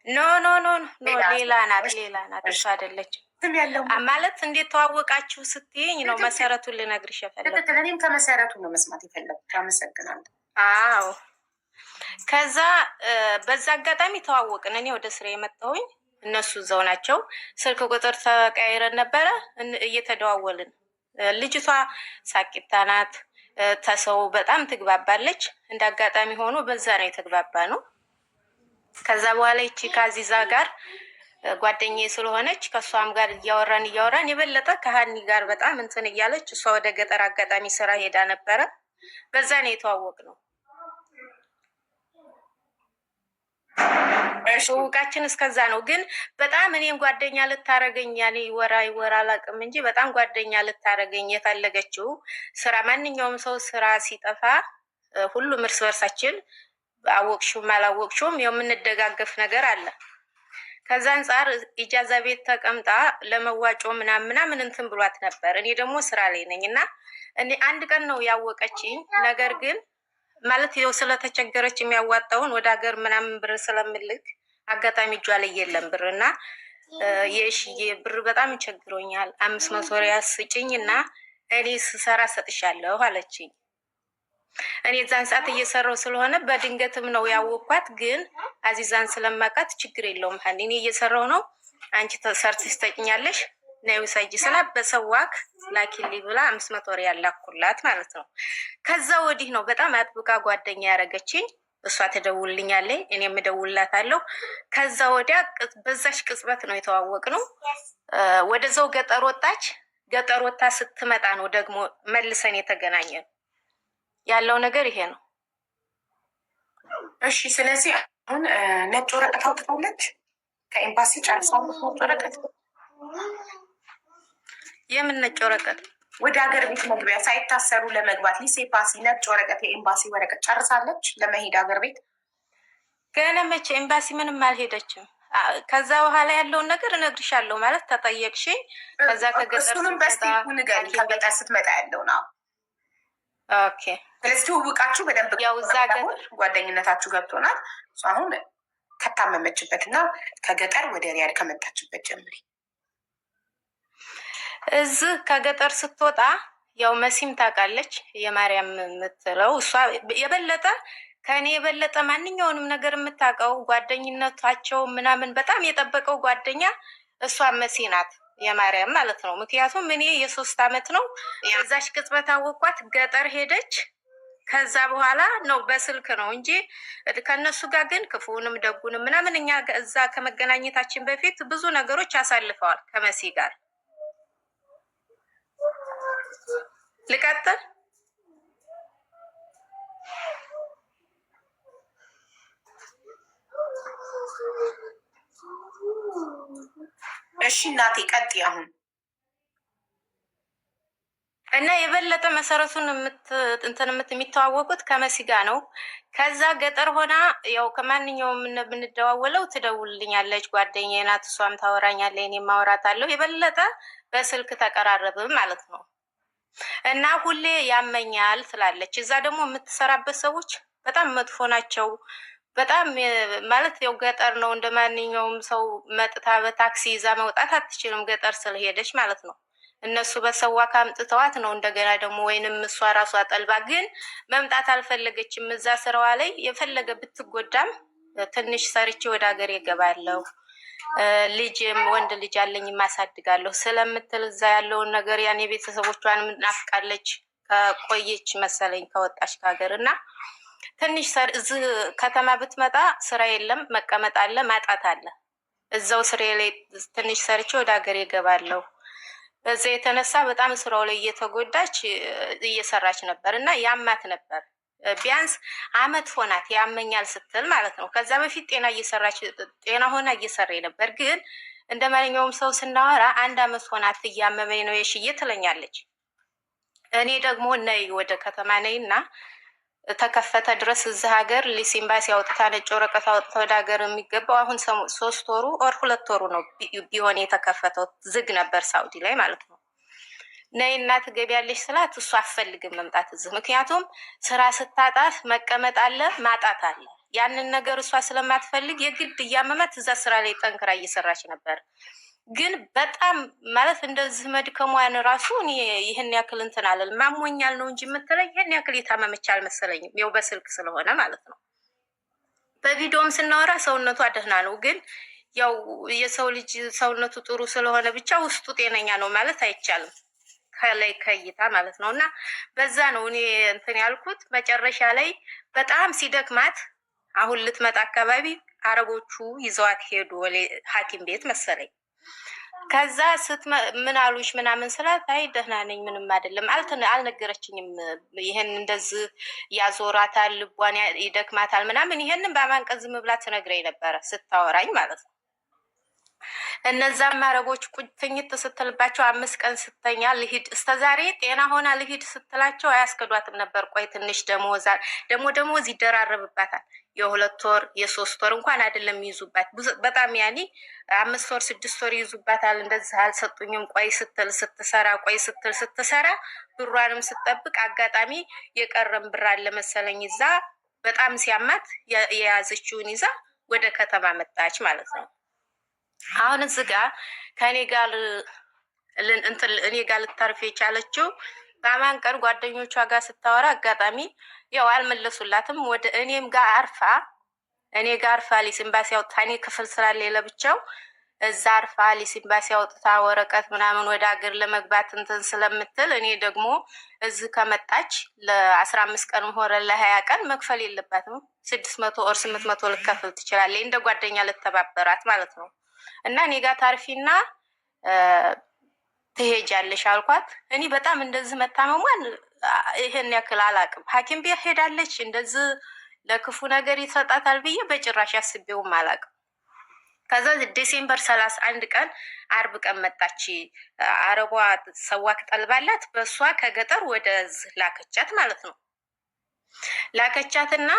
No, no, no, no፣ ሌላ ሌላ ናት፣ ሌላ ናት። እሷ አይደለችም። ስም ያለው ማለት እንዴት ተዋወቃችሁ ስትይኝ ነው መሰረቱን ልነግርሽ የፈለኩት። ትክክል። እኔም ከመሰረቱ ነው መስማት የፈለኩት። አመሰግናለሁ። አዎ፣ ከዛ በዛ አጋጣሚ ተዋወቅን። እኔ ወደ ስራ የመጣሁኝ እነሱ እዛው ናቸው። ስልክ ቁጥር ተቀያይረን ነበረ እየተደዋወልን። ልጅቷ ሳቂታ ናት፣ ተሰው በጣም ትግባባለች። እንደ አጋጣሚ ሆኖ በዛ ነው የተግባባ ነው። ከዛ በኋላ ይቺ ከአዚዛ ጋር ጓደኛዬ ስለሆነች ከእሷም ጋር እያወራን እያወራን የበለጠ ከሀኒ ጋር በጣም እንትን እያለች እሷ ወደ ገጠር አጋጣሚ ስራ ሄዳ ነበረ። በዛ ነው የተዋወቅ ነው። ትውውቃችን እስከዛ ነው። ግን በጣም እኔም ጓደኛ ልታረገኝ ያኔ ወራ ይወራ አላውቅም እንጂ በጣም ጓደኛ ልታረገኝ የፈለገችው ስራ፣ ማንኛውም ሰው ስራ ሲጠፋ ሁሉም እርስ በርሳችን አወቅሽውም አላወቅሽውም የምንደጋገፍ ነገር አለ። ከዛ አንጻር ኢጃዛ ቤት ተቀምጣ ለመዋጮ ምናምን ምናምን እንትን ብሏት ነበር። እኔ ደግሞ ስራ ላይ ነኝ እና እኔ አንድ ቀን ነው ያወቀችኝ። ነገር ግን ማለት ያው ስለተቸገረች የሚያዋጣውን ወደ ሀገር ምናምን ብር ስለምልክ አጋጣሚ እጇ ላይ የለም ብር እና የእሽዬ ብር በጣም ቸግሮኛል፣ 500 ሪያል ስጭኝ እና እኔ ስሰራ ሰጥሻለሁ አለችኝ። እኔ እዛን ሰዓት እየሰራው ስለሆነ በድንገትም ነው ያወቅኳት። ግን አዚዛን ስለማውቃት ችግር የለውም ሀኒ፣ እኔ እየሰራው ነው፣ አንቺ ሰርተሽ ትሰጭኛለሽ፣ ነይ ውሰጂ ስላት በሰዋክ ላኪልኝ ብላ 500 ሪያል ላኩላት ማለት ነው። ከዛ ወዲህ ነው በጣም አጥብቃ ጓደኛ ያደረገችኝ። እሷ ትደውልልኛለች፣ እኔም እደውልላታለሁ። ከዛ ወዲያ በዛች ቅጽበት ነው የተዋወቅነው። ወደዛው ገጠር ወጣች። ገጠር ወጣ ስትመጣ ነው ደግሞ መልሰን የተገናኘን። ያለው ነገር ይሄ ነው። እሺ። ስለዚህ አሁን ነጭ ወረቀት አውጥታለች ከኤምባሲ ጨርሳለች። ነጭ ወረቀት የምን ነጭ ወረቀት? ወደ ሀገር ቤት መግቢያ ሳይታሰሩ ለመግባት ሊሴ ፓሲ ነጭ ወረቀት የኤምባሲ ወረቀት ጨርሳለች ለመሄድ ሀገር ቤት። ገና መቼ ኤምባሲ ምንም አልሄደችም። ከዛ በኋላ ያለውን ነገር እነግርሻለሁ ማለት ተጠየቅሽኝ። ከዛ ከገጠር እሱንም ስትመጣ በ step ኡ ንገሪኝ፣ ሐኪም ቤት ከገጠር ስትመጣ ያለውን። አዎ። Okay። ስለዚህ ትውውቃችሁ በደንብ ያው እዛ አሁን ጓደኝነታችሁ ገብቶናል። አሁን ከታመመችበት እና ከገጠር ወደ ሪያድ ከመጣችበት ጀምሪ። እዚህ ከገጠር ስትወጣ ያው መሲም ታውቃለች፣ የማርያም የምትለው እሷ የበለጠ ከእኔ የበለጠ ማንኛውንም ነገር የምታውቀው ጓደኝነታቸው ምናምን በጣም የጠበቀው ጓደኛ እሷ መሲ ናት፣ የማርያም ማለት ነው። ምክንያቱም እኔ የ3 አመት ነው በዛች ቅጽበት አወኳት። ገጠር ሄደች። ከዛ በኋላ ነው በስልክ ነው እንጂ ከእነሱ ጋር ግን ክፉንም ደጉንም ምናምን እኛ እዛ ከመገናኘታችን በፊት ብዙ ነገሮች አሳልፈዋል ከመሲ ጋር። ልቀጥል። እሺ እናቴ ቀጥይ አሁን። እና የበለጠ መሰረቱን እንትን የሚተዋወቁት ከመሲ ጋ ነው። ከዛ ገጠር ሆና ያው ከማንኛውም የምንደዋወለው ትደውልልኛለች፣ ጓደኛዬ ናት፣ እሷም ታወራኛለች፣ እኔም አወራታለሁ። የበለጠ በስልክ ተቀራረብም ማለት ነው። እና ሁሌ ያመኛል ትላለች። እዛ ደግሞ የምትሰራበት ሰዎች በጣም መጥፎ ናቸው። በጣም ማለት ያው ገጠር ነው፣ እንደ ማንኛውም ሰው መጥታ በታክሲ ይዛ መውጣት አትችልም፣ ገጠር ስለሄደች ማለት ነው። እነሱ በሰዋ ካምጥተዋት ነው እንደገና ደግሞ ወይንም እሷ ራሷ ጠልባ፣ ግን መምጣት አልፈለገችም። እዛ ስራዋ ላይ የፈለገ ብትጎዳም ትንሽ ሰርቼ ወደ ሀገር እገባለሁ፣ ልጅም ወንድ ልጅ አለኝ ማሳድጋለሁ ስለምትል እዛ ያለውን ነገር ያን የቤተሰቦቿንም ናፍቃለች። ከቆየች መሰለኝ ከወጣች ከሀገር እና ትንሽ እዚህ ከተማ ብትመጣ ስራ የለም፣ መቀመጥ አለ፣ ማጣት አለ። እዛው ስሬ ላይ ትንሽ ሰርቼ ወደ ሀገር እገባለሁ። በዛ የተነሳ በጣም ስራው ላይ እየተጎዳች እየሰራች ነበር እና ያማት ነበር። ቢያንስ አመት ሆናት ያመኛል ስትል ማለት ነው። ከዛ በፊት ጤና እየሰራች ጤና ሆና እየሰራ ነበር። ግን እንደ ማንኛውም ሰው ስናወራ አንድ አመት ሆናት እያመመኝ ነው የሽዬ ትለኛለች። እኔ ደግሞ ነይ ወደ ከተማ ነይ እና ተከፈተ ድረስ እዚህ ሀገር ሊስ ኤምባሲ አውጥታ ነጭ ወረቀት አውጥታ ወደ ሀገር የሚገባው አሁን 3 ወሩ or 2 ወሩ ነው ቢሆን የተከፈተው። ዝግ ነበር ሳውዲ ላይ ማለት ነው። ነይ እና ትገቢያለሽ ስላት እሱ አትፈልግም መምጣት እዚህ። ምክንያቱም ስራ ስታጣት መቀመጥ አለ ማጣት አለ። ያንን ነገር እሷ ስለማትፈልግ የግድ እያመማት እዛ ስራ ላይ ጠንክራ እየሰራች ነበር። ግን በጣም ማለት እንደዚህ መድከሟን ራሱ እኔ ይህን ያክል እንትን አለል ማሞኛል ነው እንጂ የምትለኝ ይህን ያክል የታመመች አልመሰለኝም። ያው በስልክ ስለሆነ ማለት ነው። በቪዲዮም ስናወራ ሰውነቷ ደህና ነው። ግን ያው የሰው ልጅ ሰውነቱ ጥሩ ስለሆነ ብቻ ውስጡ ጤነኛ ነው ማለት አይቻልም። ከላይ ከእይታ ማለት ነው። እና በዛ ነው እኔ እንትን ያልኩት። መጨረሻ ላይ በጣም ሲደክማት አሁን ልትመጣ አካባቢ አረቦቹ ይዘዋት ሄዱ ወደ ሐኪም ቤት መሰለኝ። ከዛ ምን አሉሽ ምናምን ስላት አይ ደህና ነኝ ምንም አይደለም አልነገረችኝም። ይሄን እንደዚህ ያዞራታል፣ ልቧን ይደክማታል ምናምን ይሄንን በማንቀዝ ዝም ብላ ትነግረኝ ነበረ ስታወራኝ ማለት ነው። እነዛም አረቦች ቁጭ ትኝት ስትልባቸው 5 ቀን ስተኛ ልሂድ እስከ ዛሬ ጤና ሆና ልሂድ ስትላቸው አያስከዷትም ነበር። ቆይ ትንሽ ደሞዝ ደግሞ ደሞዝ ይደራረብባታል። የ2 ወር የ3 ወር እንኳን አይደለም ይይዙባት፣ በጣም ያኔ 5 ወር 6 ወር ይይዙባታል። እንደዚህ አልሰጡኝም ቆይ ስትል ስትሰራ፣ ቆይ ስትል ስትሰራ፣ ብሯንም ስትጠብቅ አጋጣሚ የቀረም ብር አለ መሰለኝ ይዛ በጣም ሲያማት የያዘችውን ይዛ ወደ ከተማ መጣች ማለት ነው። አሁን እዚህ ጋር ከእኔ ጋር እንትን እኔ ጋር ልታርፍ የቻለችው በአማን ቀን ጓደኞቿ ጋር ስታወራ አጋጣሚ ያው አልመለሱላትም። ወደ እኔም ጋር አርፋ እኔ ጋር አርፋ ሊስ ኤምባሲ አውጥታ እኔ ክፍል ስላለ ለብቻው እዛ አርፋ ሊስ ኤምባሲ አውጥታ ወረቀት ምናምን ወደ ሀገር ለመግባት እንትን ስለምትል እኔ ደግሞ እዚህ ከመጣች ለ15 ቀንም ሆነ ለ20 ቀን መክፈል የለባትም። 600 or 800 ልከፍል ትችላለች። እንደ ጓደኛ ልተባበራት ማለት ነው። እና እኔ ጋር ታርፊና ትሄጃለሽ አልኳት። እኔ በጣም እንደዚህ መታመሟን ይሄን ያክል አላቅም። ሐኪም ቤት ሄዳለች እንደዚህ ለክፉ ነገር ይሰጣታል ብዬ በጭራሽ አስቤውም አላቅም። ከዛ December 31 ቀን አርብ ቀን መጣች። አረቧ سواق ጠልባላት በእሷ ከገጠር ወደዚህ ላከቻት ማለት ነው። ላከቻትና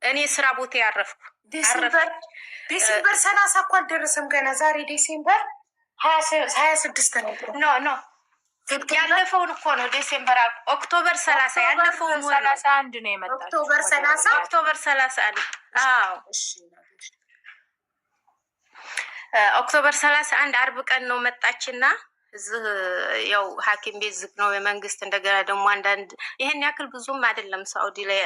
እኔ ስራ ቦታ ያረፍኩ። December 30 እኮ አልደረሰም ገና። ዛሬ December 26 ነው። No, ያለፈውን እኮ ነው December፣ October 30 ያለፈውን ወር ነው። 31 ነው የመጣችው። October 30። October 31፣ አዎ። October 31 አርብ ቀን ነው መጣችና እዚህ ያው ሐኪም ቤት ዝግ ነው የመንግስት። እንደገና ደግሞ አንዳንድ ይሄን ያክል ብዙም አይደለም ሳኡዲ ላይ።